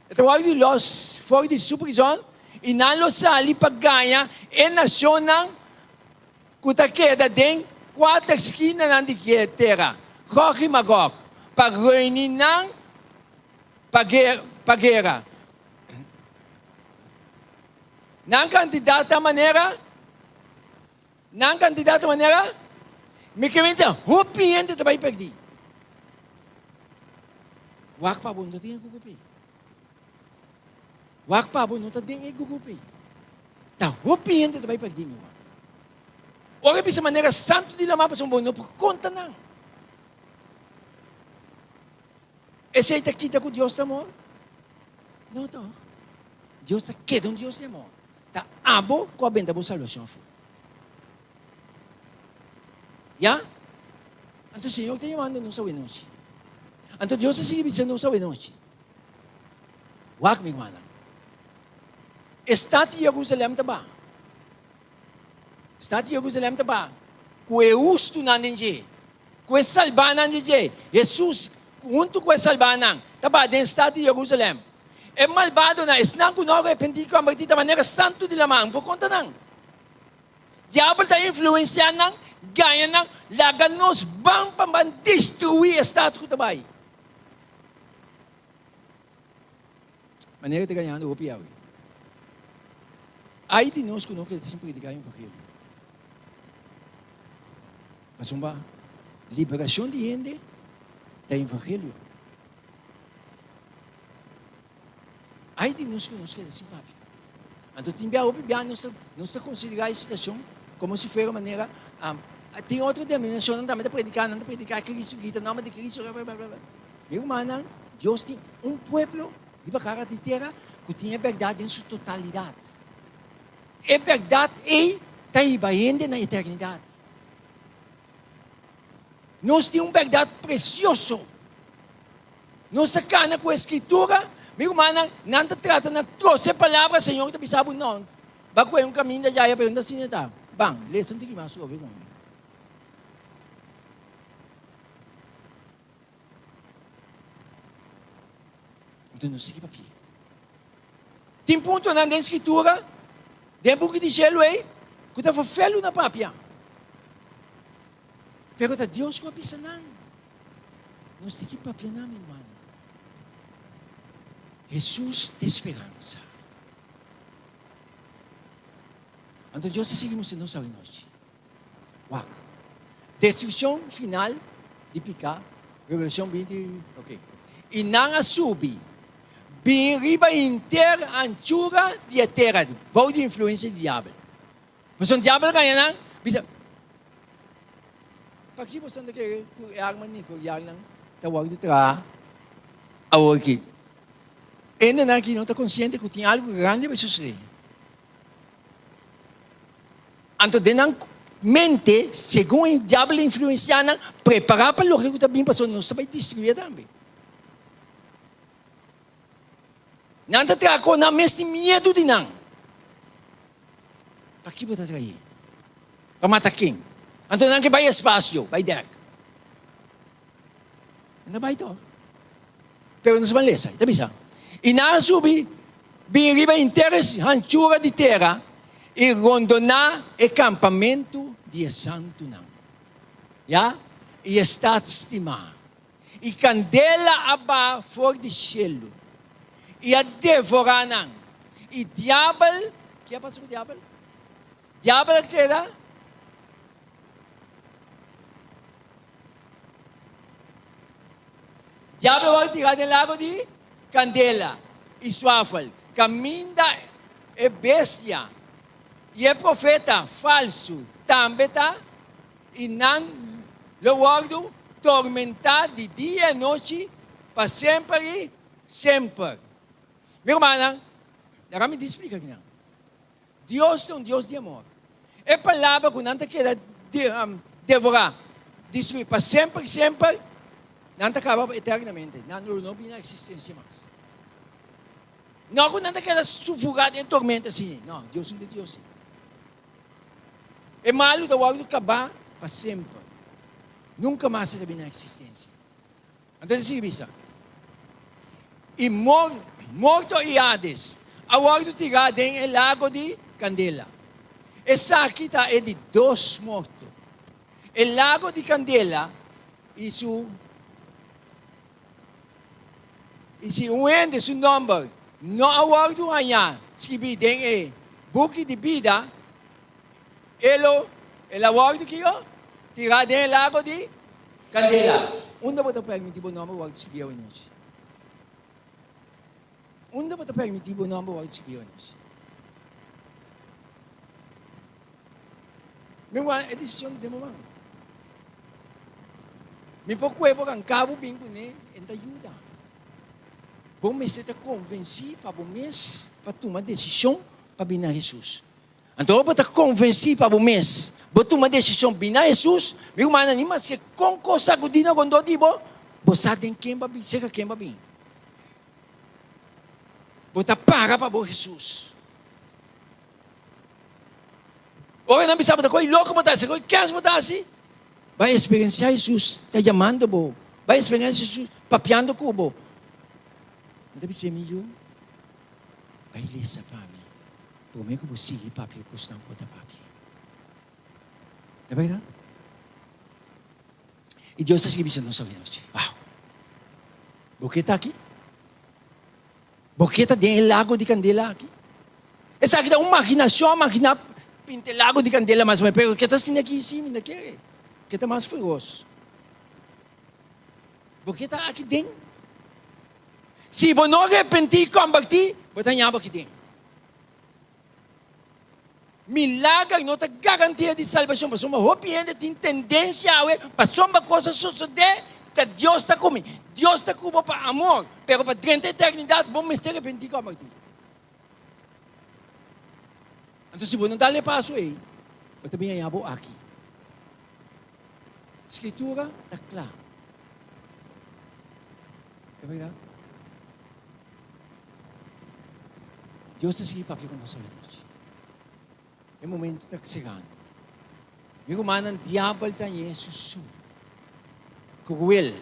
e ta wòrdu di lòs for di su prizòn, i nan lo sali pa gaña e nashonnan ku ta keda den kuater skinanan di tera, Gog i Magog, pa reuní nan pa guera. Nan kantidat ta manera, nan kantidat ta manera, mi ke mester hopi hende ta bai pèrdí. Wak pa bo no ta den e grupo ei. Wak pa bo no ta den e grupo ei. Ta hopi hende ta bai pèrdí, mi ruman. Ora e bisa manera santu di lamá pasobra bo no por konta nan. Esei ta kita ku Dios ta amor? No tòg. Dios ta keda un Dios di amor. Ta abo ku a benta bo salbashon afó. Ya? Anto Señor ta yamando nos awenochi. Anto Dios ta sigui bisa nos awenochi. Wak, mi rumannan. E stat di Jerusalèm ta ba. Stat di Jerusalèm ta ba ku e hustunan den dje. Ku e salbánan di dje. Hesus, huntu ku e salbánan, ta bai den stat di Jerusalèm. E malbadonan, esnan ku no a repentí i kombertí, ta manera santu di laman. Bo por konta nan. Diabel ta influensiá nan, gaña nan, laga nos ban pa ban destruí e stat ku ta bai. Manera ta gañando hopi awe. Ai di nos ku no keda sin prediká e evangelio. Pasobra liberashon di hende ta evangelio. Ai di nos ku nos keda sin papia. Anto tin bia hopi bia nos ta nos ta konsiderá e situashon komo si fuera manera tin otro denominashonnan tambe ta prediká, nan ta prediká Cristo, grita nòmber di Cristo, bla bla bla bla. Mi rumannan, Dios tin un pueblo riba kara di tera ku tin e bèrdat den su totalidat. E bèrdat ei ta hiba hende na eternidat. Nos tin un bèrdat presioso. Nos ta kana ku e Skritura. Mi rumannan, nan ta trata na trose palabra, Señor ta bisa bo, No, ba kohe un kaminda djaya, pero no ta asina ta. Ban, lesa un tiki mas suave ku mi. Anto nos sigui papia. Tin puntonan den Skritura, den buki di shelu ei, ku ta ferfelu na papia. Pero ta Dios ku a bisa nan. Nos tin ki papia nan, mi rumannan. Hesus ta e speransa. Anto Dios ta sigui mustra nos awenochi. Wak. Destrukshon final di piká, Revelashon 20, ok. I nan a subi bin riba henter anchura di e tera bou di influensia di diabel. Pasobra diabel gaña nan, bisa, Pakiko boso ta kere ku e arma nuklearnan ta wòrdu traha awor aki? Hendenan aki no ta konsiente ku tin algu grandi bai susedé. Anto den nan mente, segun e diabel a influensiá nan, prepará pa loke ku ta bin pasobra nos ta bai destruí tambe. Nan ta traha kon nan mes tin miedu di nan. Paki bo ta traí? Pa mata ken? Anto nan ke bai espasio, bai dèk. Nan ta bai tòg. Pero nos ban lesa, e ta bisa, I nan a subi bin riba henter e hanchura di tera i rondoná e kampamentu di e santunan, ya, i e stat stimá. I kandela a baha for di shelu i a devorá nan. I diabel, ke a pasa ku diabel? Diabel a keda. Diabel a wòrdu tirá den lago di kandela i suafel, kaminda e bestia i e profeta falsu tambe ta, i nan lo wòrdu tormentá di dia i anochi pa semper i semper. Mi rumannan, laga mi di splika kinan. Dios ta un Dios di amor. E palabra ku nan ta keda devorá, destruí pa semper i semper, nan ta kaba eternamente. Nan lo no bini na eksistensia mas. No ku nan ta keda sufugá den tormenta asina. No, Dios no ta Dios asina. E malu ta wòrdu kabá pa semper. Nunka mas e ta bini na eksistensia. Anto ta sigui bisa, I morto i Hades a wòrdu tirá den e lago di kandela. Esaki ta e di dos morto. E lago di kandela i su I si un hende su nòmber no a wòrdu hañá skibí den e buki di bida, e lo el a wòrdu kiko? Tirá den e lago di kandela. Unda bo ta permití bo nòmber wòrdu skibí awe nochi? Unda bo ta permití bo nòmber wòrdu skibí awe nochi? Mi wak e desishon den bo man. Mi por kue bo ranká bo bin kuné, e ta yuda. Bo mester ta konvensí pa bo mes pa tuma desishon pa bin na Hesus. Anto ora bo ta konvensí pa bo mes, bo tuma desishon bin na Hesus, mi rumannan, ni maske kon kos sakudí na rondó di bo, bo sa den ken bo a bin, serka ken bo a bin. Bo ta para pa bo Hesus. Ora nan bisa bo ta koe loko bo ta hasi, koe kens bo ta hasi, bai eksperensiá Hesus ta yamando bo, bai eksperensiá Hesus papiando ku bo. Mi ta bis'é, mi yu, bai lesa pa mi promé ku bo sigui papia e kosnan ku bo ta papia. Ta bèrdat? I Dios ta sigui bisa nos awe nochi, Wow! Bo ke ta aki? Bo ke ta den e lago di kandela aki? Esaki ta un maginashon, magina pinta e lago di kandela mas o menos, pero ke ta asina aki? Si, mi ta kere ke ta mas feros. Bo ke ta aki den? Si bo no arepentí i kombertí, bo ta haña bo aki den. Milager no ta garantia di salbashon, pasobra hopi hende tin tendensia awe pasobra kos a sosodé ta Dios ta ku mi. Dios ta ku bo pa amor, pero pa drenta eternidat bo mester arepentí kòmbertí. Anto si bo no dal e paso ei, bo ta bin haña bo aki. Skritura ta kla. Ta bèrdat? Dios ta sigui papia ku nos awe nochi. E momento ta serando. Mi rumannan, diabel ta hañ'é susu. Kruel.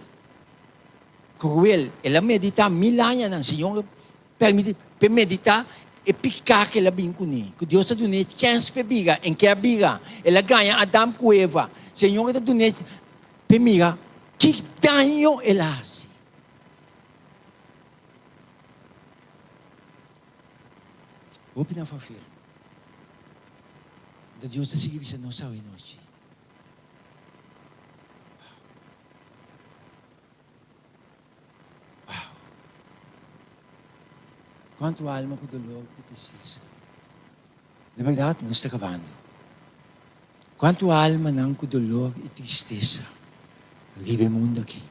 Kruel. El a meditá mil añanan. Señor a permití p'e meditá e piká ku el a bin kuné. Ku Dios a dun'é chèns p'e bira. En ke a bira? El a gaña Adam ku Eva. Señor ta dun'é p'e mira ki daño el a hasi. Hopi nan fafil. Anto Dios ta sigui bisa nos awe nochi. Wow. Kuantu alma ku dolor ku tristesa. Di bèrdat nos ta kabando. Kuantu almanan ku dolor i tristesa riba e mundu aki.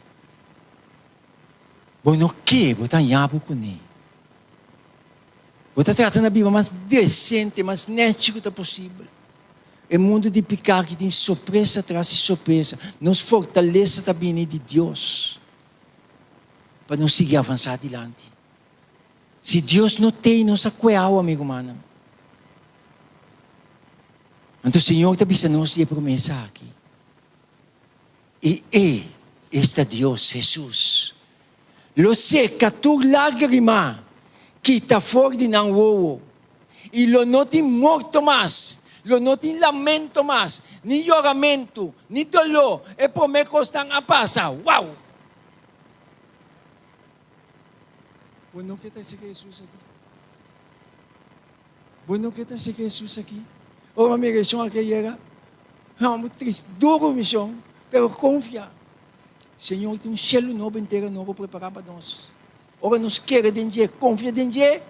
Bo no ke bo ta haña bo kuné. Bo ta trata na biba mas desente, mas nèchi ku ta posibel. E mundu di piká aki tin sorpresa tras di sorpresa. Nos fortalesa ta bini di Dios pa nos sigui avansá dilanti. Si Dios no tei, nos a kue awa, mi rumannan. Anto Señor ta bisa nos di e promesa aki. I E, esta Dios, Hesus, lo seka tur lágrima kita for di nan wowo, i lo no tin morto mas, lo no tin lamento mas, ni yoramentu, ni doló, e promé kosnan a pasa. Wow! Bo no ke ta seka Hesus aki? Bo no ke ta seka Hesus aki? Ora mi reshon a ke yega, hòmber tris, duru mishon, pero konfia. Señor tin un shelu nobo, un tera nobo prepará pa nos. Ora nos kere den dje, konfia den dje,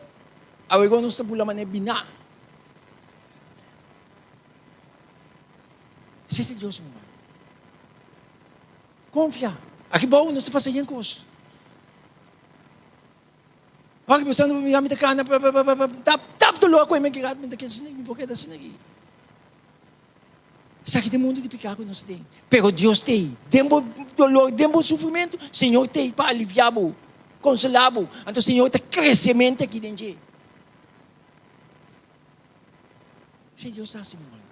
awego nos ta bula manera biná. Esei ta Dios, mi hermano. Konfia. Aki bou nos ta pasa yen kos. Ora ki pasando mi ta kana tap tap dolor ku mi kirat mi ta keda asina mi por keda asina aki. Esaki ta e mundu di piká ku nos ta den. Pero Dios ta ei. Den bo dolor, den bo sufrimentu, Señor ta ei pa alivia bo, konsolá bo. Anto Señor ta krese mente aki den dje. Esei Dios ta hasi, mi hermano.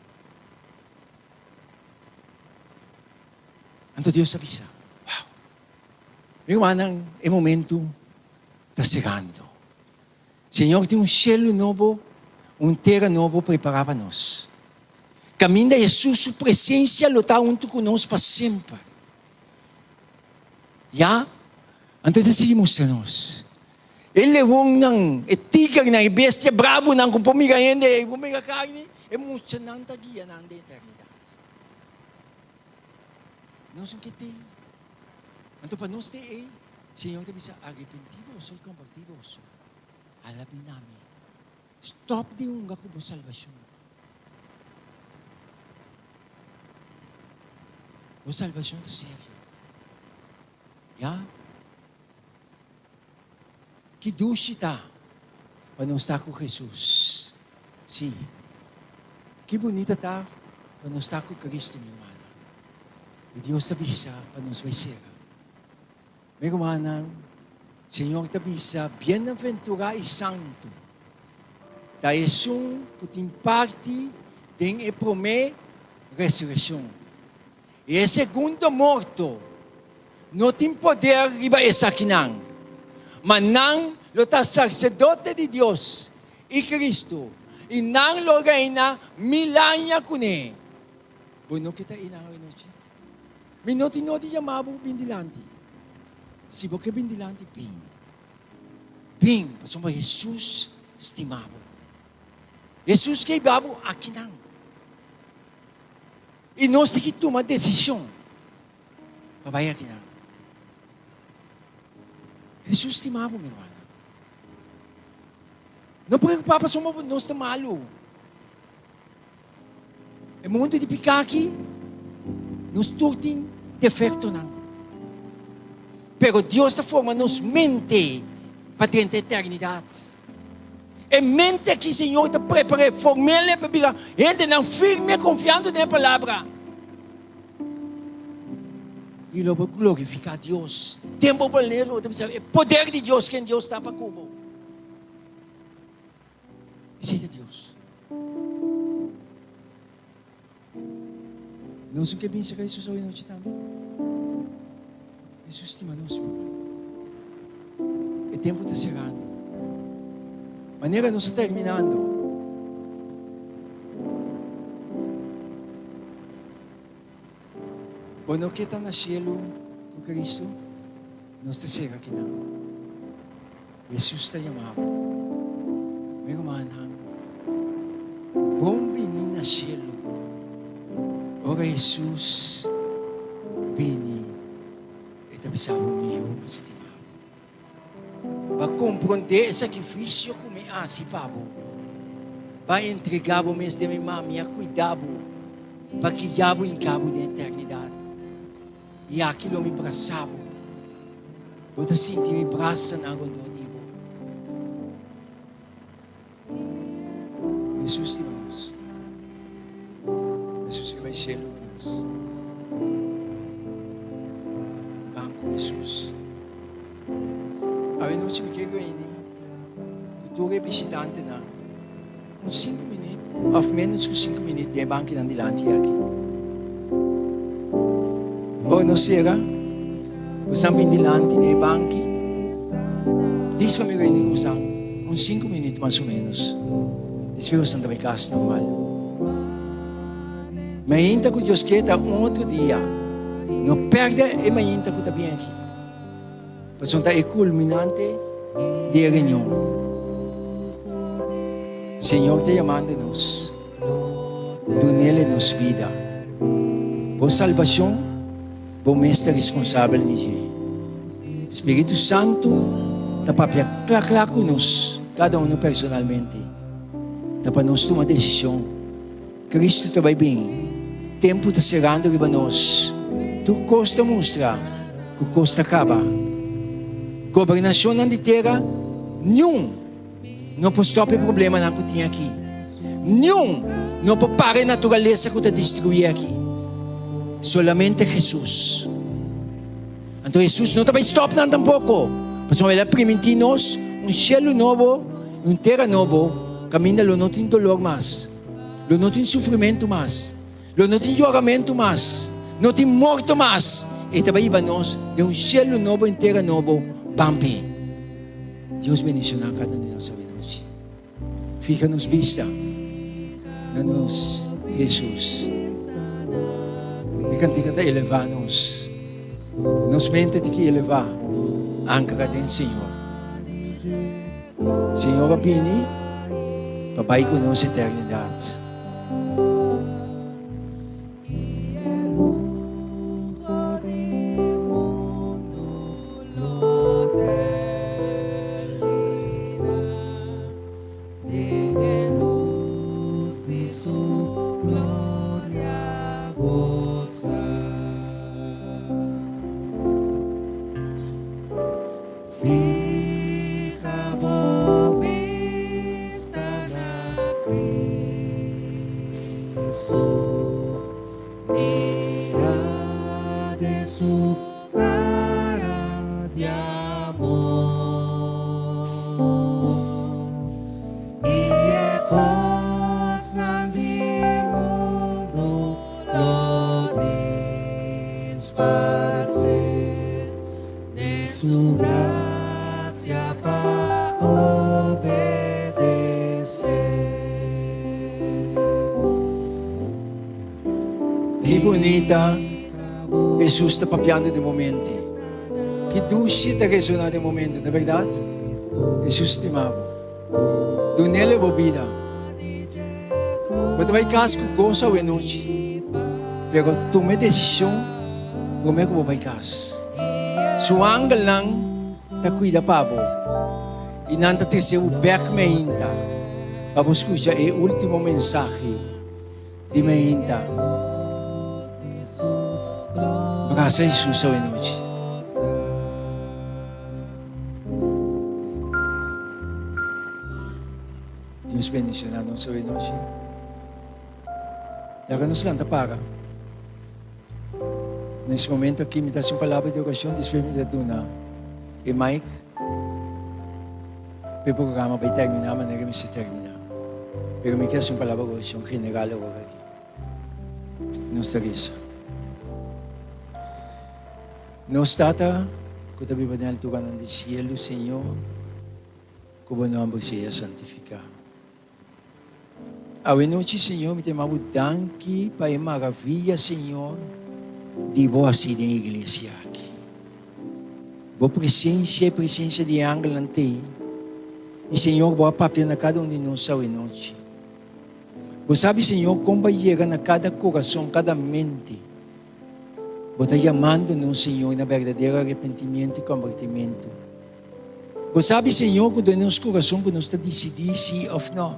Anto Dios ta bisa, Wow! Mi rumannan, e momentu ta serando. Señor tin un shelu nobo, un tera nobo prepará pa nos. Kaminda Hesus su presensia lo ta huntu ku nos pa semper. Ya, anto e ta sigui mustra nos. E leonnan, e tigernan, e bestia brabunan ku por mira hende, ku por mira karni, e muchanan ta guia nan den eternidat. Nos no ke te ei. Anto pa nos te ei, Señor ta bisa, Arepentí boso i kombertí boso. Hala bin na mi. Stòp di hunga ku bo salbashon. Bo salbashon ta serio. Ya. Ki dushi ta pa nos ta ku Hesus! Sí, ki bunita ta pa nos ta ku Cristo, mi rumannan. I Dios ta bisa pa nos bai sera. Mi rumannan, Señor ta bisa, Bienaventurá i santu ta esun ku tin parti den e promé resurekshon. I e segundo morto no tin poder riba esakinan, ma nan lo ta sarsedote di Dios i Cristo, i nan lo reina mil aña kuné. Bo no ke ta einan awenochi? Mi no tin nodi yama bo bin dilanti. Si bo ke bin dilanti, bin. Bin, pasobra Hesus stima bo. Hesus ke hiba bo akinan. I nos tin ki tuma desishon pa bai akinan. Hesus stima bo, mi hermana. No preokupa pasobra bo nos ta malu. E mundu di piká aki, nos tur tin defektonan. Pero Dios ta forma nos mente pa drenta eternidat. E mente aki Señor ta prepar'é, formel'é pa bira hendenan firme konfiando den e Palabra. I lo bo glorifiká Dios. Den bo manera bo ta bisa e poder di Dios, ken Dios ta pa ku bo. Esei ta Dios. Nos no ke bin serka Hesus awe nochi tambe? Hesus stima nos, mi hermano. E tempu ta serando. Manera nos ta terminando. Bo no ke ta na shelu ku Kristu? Nos ta sera kinan. Hesus ta yama bo. Mi rumannan, bon bini na shelu. Ora Hesus bini, e ta bisa bo, Mi yu stimá. Bo a komprondé e sakrifisio ku mi hasi pa bo. Bo a entregá bo mes den mi man, mi a kuida bo pa guia bo hinka bo den eternidat. I aki lo mi brasa bo. Bo ta sinti mi brasanan rondó di bo. Hesus stima nos. Hesus ke bai shelu ku nos. Ban ku Hesus. Awe nochi mi ke reuni ku tur e bishitantenan un sinku minüt òf ménos ku sinku minüt den e bankinan dilanti aki. Ora nos sera, bosan bin dilanti den e banki. Dis pa mi reuni ku bosan un sinku minüt mas o ménos. Despues bosan ta bai kas normal. Mainta ku Dios ke ta un otro dia. No pèrdè e mainta ku ta bin aki. Pasobra ta e kulminante di e reunion. Señor ta yamando nos. Dunele nos bida. Bo salbashon, bo mes ta responsabel di dje. Spiritu Santu ta papia kla kla ku nos, kada unu personalmente. Ta pa nos tuma desishon. Kristu ta bai bin. Tempu ta serando riba nos. Tur kos ta mustra ku kos ta kaba. Gobernashonnan di tera, niun no por stòp e problemanan ku tin aki. Niun no por para e naturalesa ku ta destruí aki. Solamente Hesus. Anto Hesus no ta bai stòp nan tampoko, pasobra el a primintí nos un shelu nobo i un tera nobo kaminda lo no tin dolor mas. Lo no tin sufrimentu mas. Lo no tin yoramentu mas. No tin morto mas. E ta bai hiba nos den un shelu nobo i un tera nobo. Ban p'e. Dios bendishoná kada un di nos awenochi. Fija nos bista na nos Hesus. E kantika ta elevá nos. Nos mente tin ki elevá, ankra den Señor. Señor a bini pa bai ku nos eternidat. Fija bo bista na Cristo, mira den su cara di amor, y e cosnan di mundo lo disparce. Den su gracia pa obedece. Ki bunita Hesus ta papiando den momente. Ki dushi ta resona den momente, no berdad? Hesus stima bo. Dunele bo bida. Bo ta bai cas cu goso awenochi, pero tuma e decision prome cu bo bai cas. Su angelnan ta cuida pa bo y nan ta trece bo bek meinta pa bo scucha e ultimo mensahe di meinta. Brasa Jesus awenochi. Dios bendiciona nos awe nochi. Laga nos lanta para. Na es momento aki mi ta haci un palabra di oracion, despues mi ta duna e mic pa e programa bay termina manera mester termina. Pero mi kier haci un palabra di oracion general awor aki. Nos ta reza. Nos Tata cu ta biba den alturanan di cielo, Señor, cu bo nomber sea santifica. Awe nochi, Señor, mi ta yama bo danki pa e maraviya, Señor, di bo haci den iglesia aki. Bo presencia y presencia di e angelnan t'ey. Y, Señor, bo a papia na cada un di nos awe nochi. Bo sabi, Señor, con bo a yega na cada corazon, cada mente. Bo ta yamando nos, Señor, na berdadero arepentimiento y convertimento. Bo sabi, Señor, cu den nos corazon cu nos ta dicidi si of no.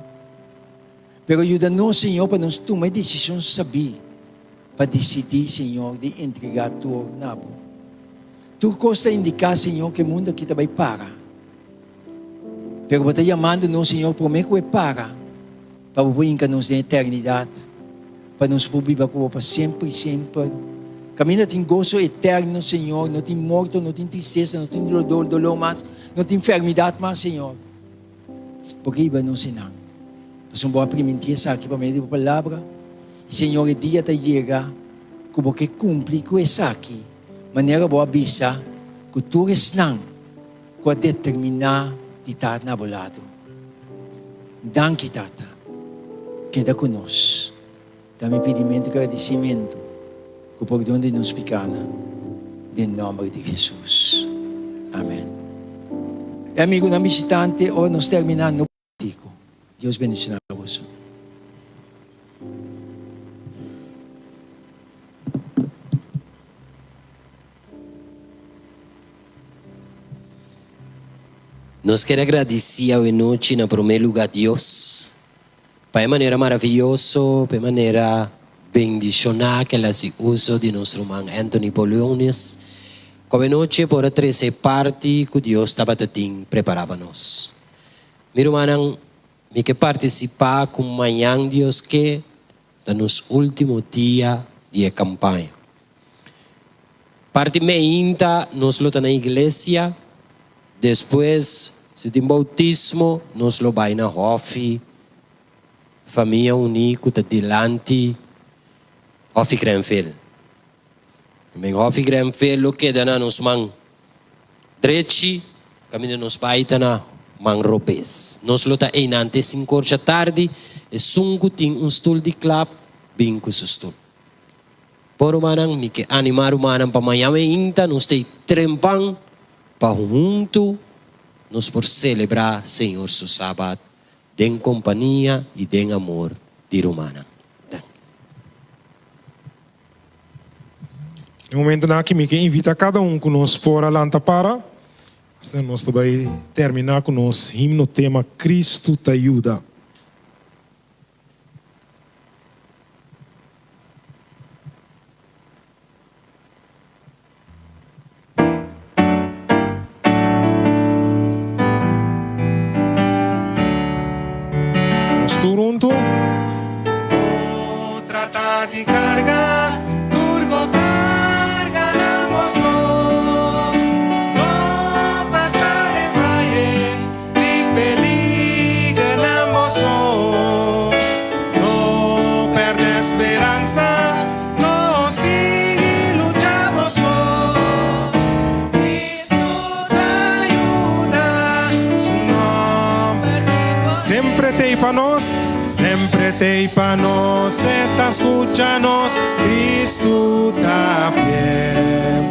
Pero yuda nos, Señor, pa nos tuma e decision sabí pa dicidi, Señor, di entrega tur na Bo. Tur cos ta indica, Señor, cu e mundo aki ta bay para. Pero Bo ta yamando nos, Señor, prome cu e para. pa bo por hinka nos den eternidat, pa nos por biba ku bo pa semper i semper. Kaminda tin goso eterno, Señor, no tin morto, no tin tristesa, no tin doló mas, no tin enfermidat mas, Señor. Bo ke hiba nos einan. Pasobra bo a primintí esaki pa medio di bo palabra. I, Señor, e dia ta yega ku bo ke kumpli ku esaki, manera bo a bisa ku tur esnan ku a determiná di ta na bo lado. Danki, Tata. Keda ku nos. Ta mi pidimentu i gradisimentu ku pordon di nos pikanan den nòmber di Hesus. Amen. E amigunan bishitante, ora nos terminá no platico. Dios bendishoná boso. Nos ker a gradisí awenochi na promé lugá Dios pa e manera maraviyoso, pa e manera bendishoná ku el a hasi uso di nos ruman Anthony Poliones, ku awenochi e por a trese e parti ku Dios tabata tin prepará pa nos. Mi rumannan, mi ke partisipá ku mañan Dios ke ta nos último dia di e kampaña. Parti meinta nos lo ta na iglesia, despues si tin boutismo nos lo bai na hòfi Famia Uní ku ta dilanti Hòfi Grenville. Men Hòfi Grenville lo keda na nos man drechi, kaminda nos bai ta na man robes. Nos lo ta einan te sinkor djatardi, esun ku tin un stul di klap bin ku su stul. Bon rumannan, mi ke animá rumannan pa maña meinta nos ta e trempan pa huntu nos por selebrá Señor su Sabat den kompania i den amor di rumannan. Danki. E momentonan aki mi ke invita kada un ku nos por a lanta para. Asina nos ta bai terminá ku nos himno tema Cristo ta yuda. Nos tur huntu. Bo trata di carga tur bo carganan bo so. No pasa den vaye di peligernan bo so. No perde speransa. No sigui lucha bo so. Cristo ta yuda, su nomber di poder. Sempre t'ei pa nos, sempre t'ei pa nos, e ta scucha nos, Cristo ta fiel.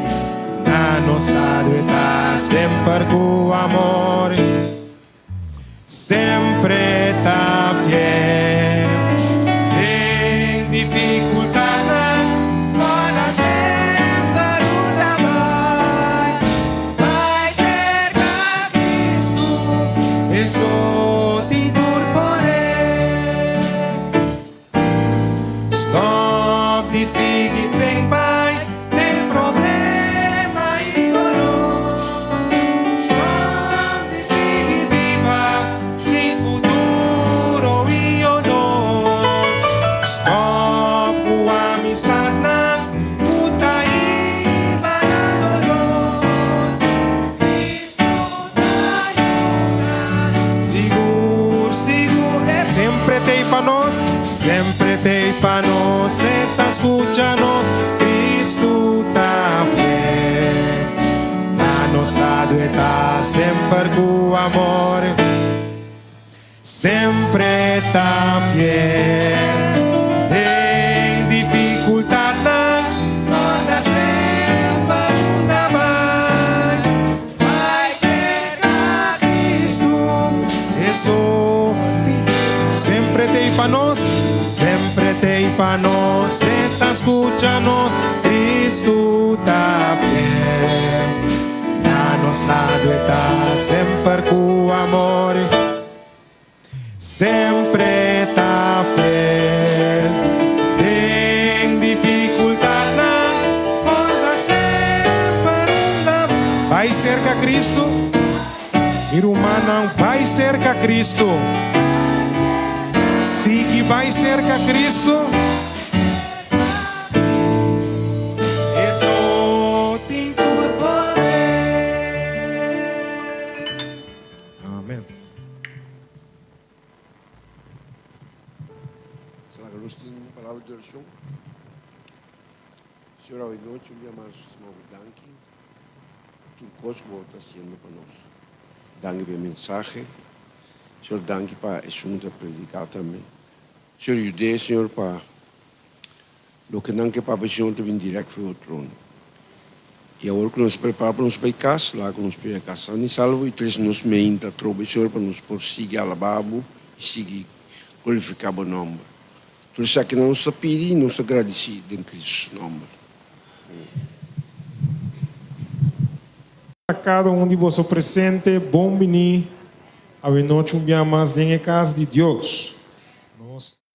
Na nos lado e ta semper cu amor. Sempre ta fiel den dificultadnan, ora semper unda bai, bai cerca Cristo, e so tin tur poder. Stop di sigui sen bai den problema i dolor. Stop di sigui biba sin futuro i honor. Stop ku amistadnan ku ta hiba na dolor. Cristo ta yuda. Sigur, sigur, sempre t'ei pa nos, sempre t'ei pa nos, e ta scucha nos, Cristo ta fiel. Na nos lado e ta semper cu amor. Sempre ta fiel den dificultadnan. Corda semper unda bai, bai cerca Cristo. Eso sempre t'ei pa nos, sempre t'ei pa nos, e ta scucha nos, Cristo ta fiel. Na nos lado e ta semper cu amor, sempre ta fiel. Den dificultadnan por ta semper unda. Bai cerca Cristo, mi rumannan, bai cerca Cristo. Si. bai serka Kristu. E so tin tur poder. Amen. Será ku nos tin un palabra di orashon? Señor, awe nochi un bia mas nos ta manda bo danki pa tur kos ku bo ta hasiendo pa nos. Danki pa e mensahe. Señor, danki pa esun ku ta prediká tambe. Señor, yud'é, Señor, pa loke nan ke papia, Señor, ta bin dirèkt for bo trono. I awor ku nos prepara pa nos bai kas, laga ku nos por yega kas san i salvo i trese nos meinta atrobe, Señor, pa nos por sigui alabá bo i sigui glorifiká bo nòmber. Tur esakinan nos ta pidi i nos ta gradisí den Kristu su nòmber. Amèn. A kada un di boso presente, bon biní awenochi un bia mas den e kas di Dios. Nos.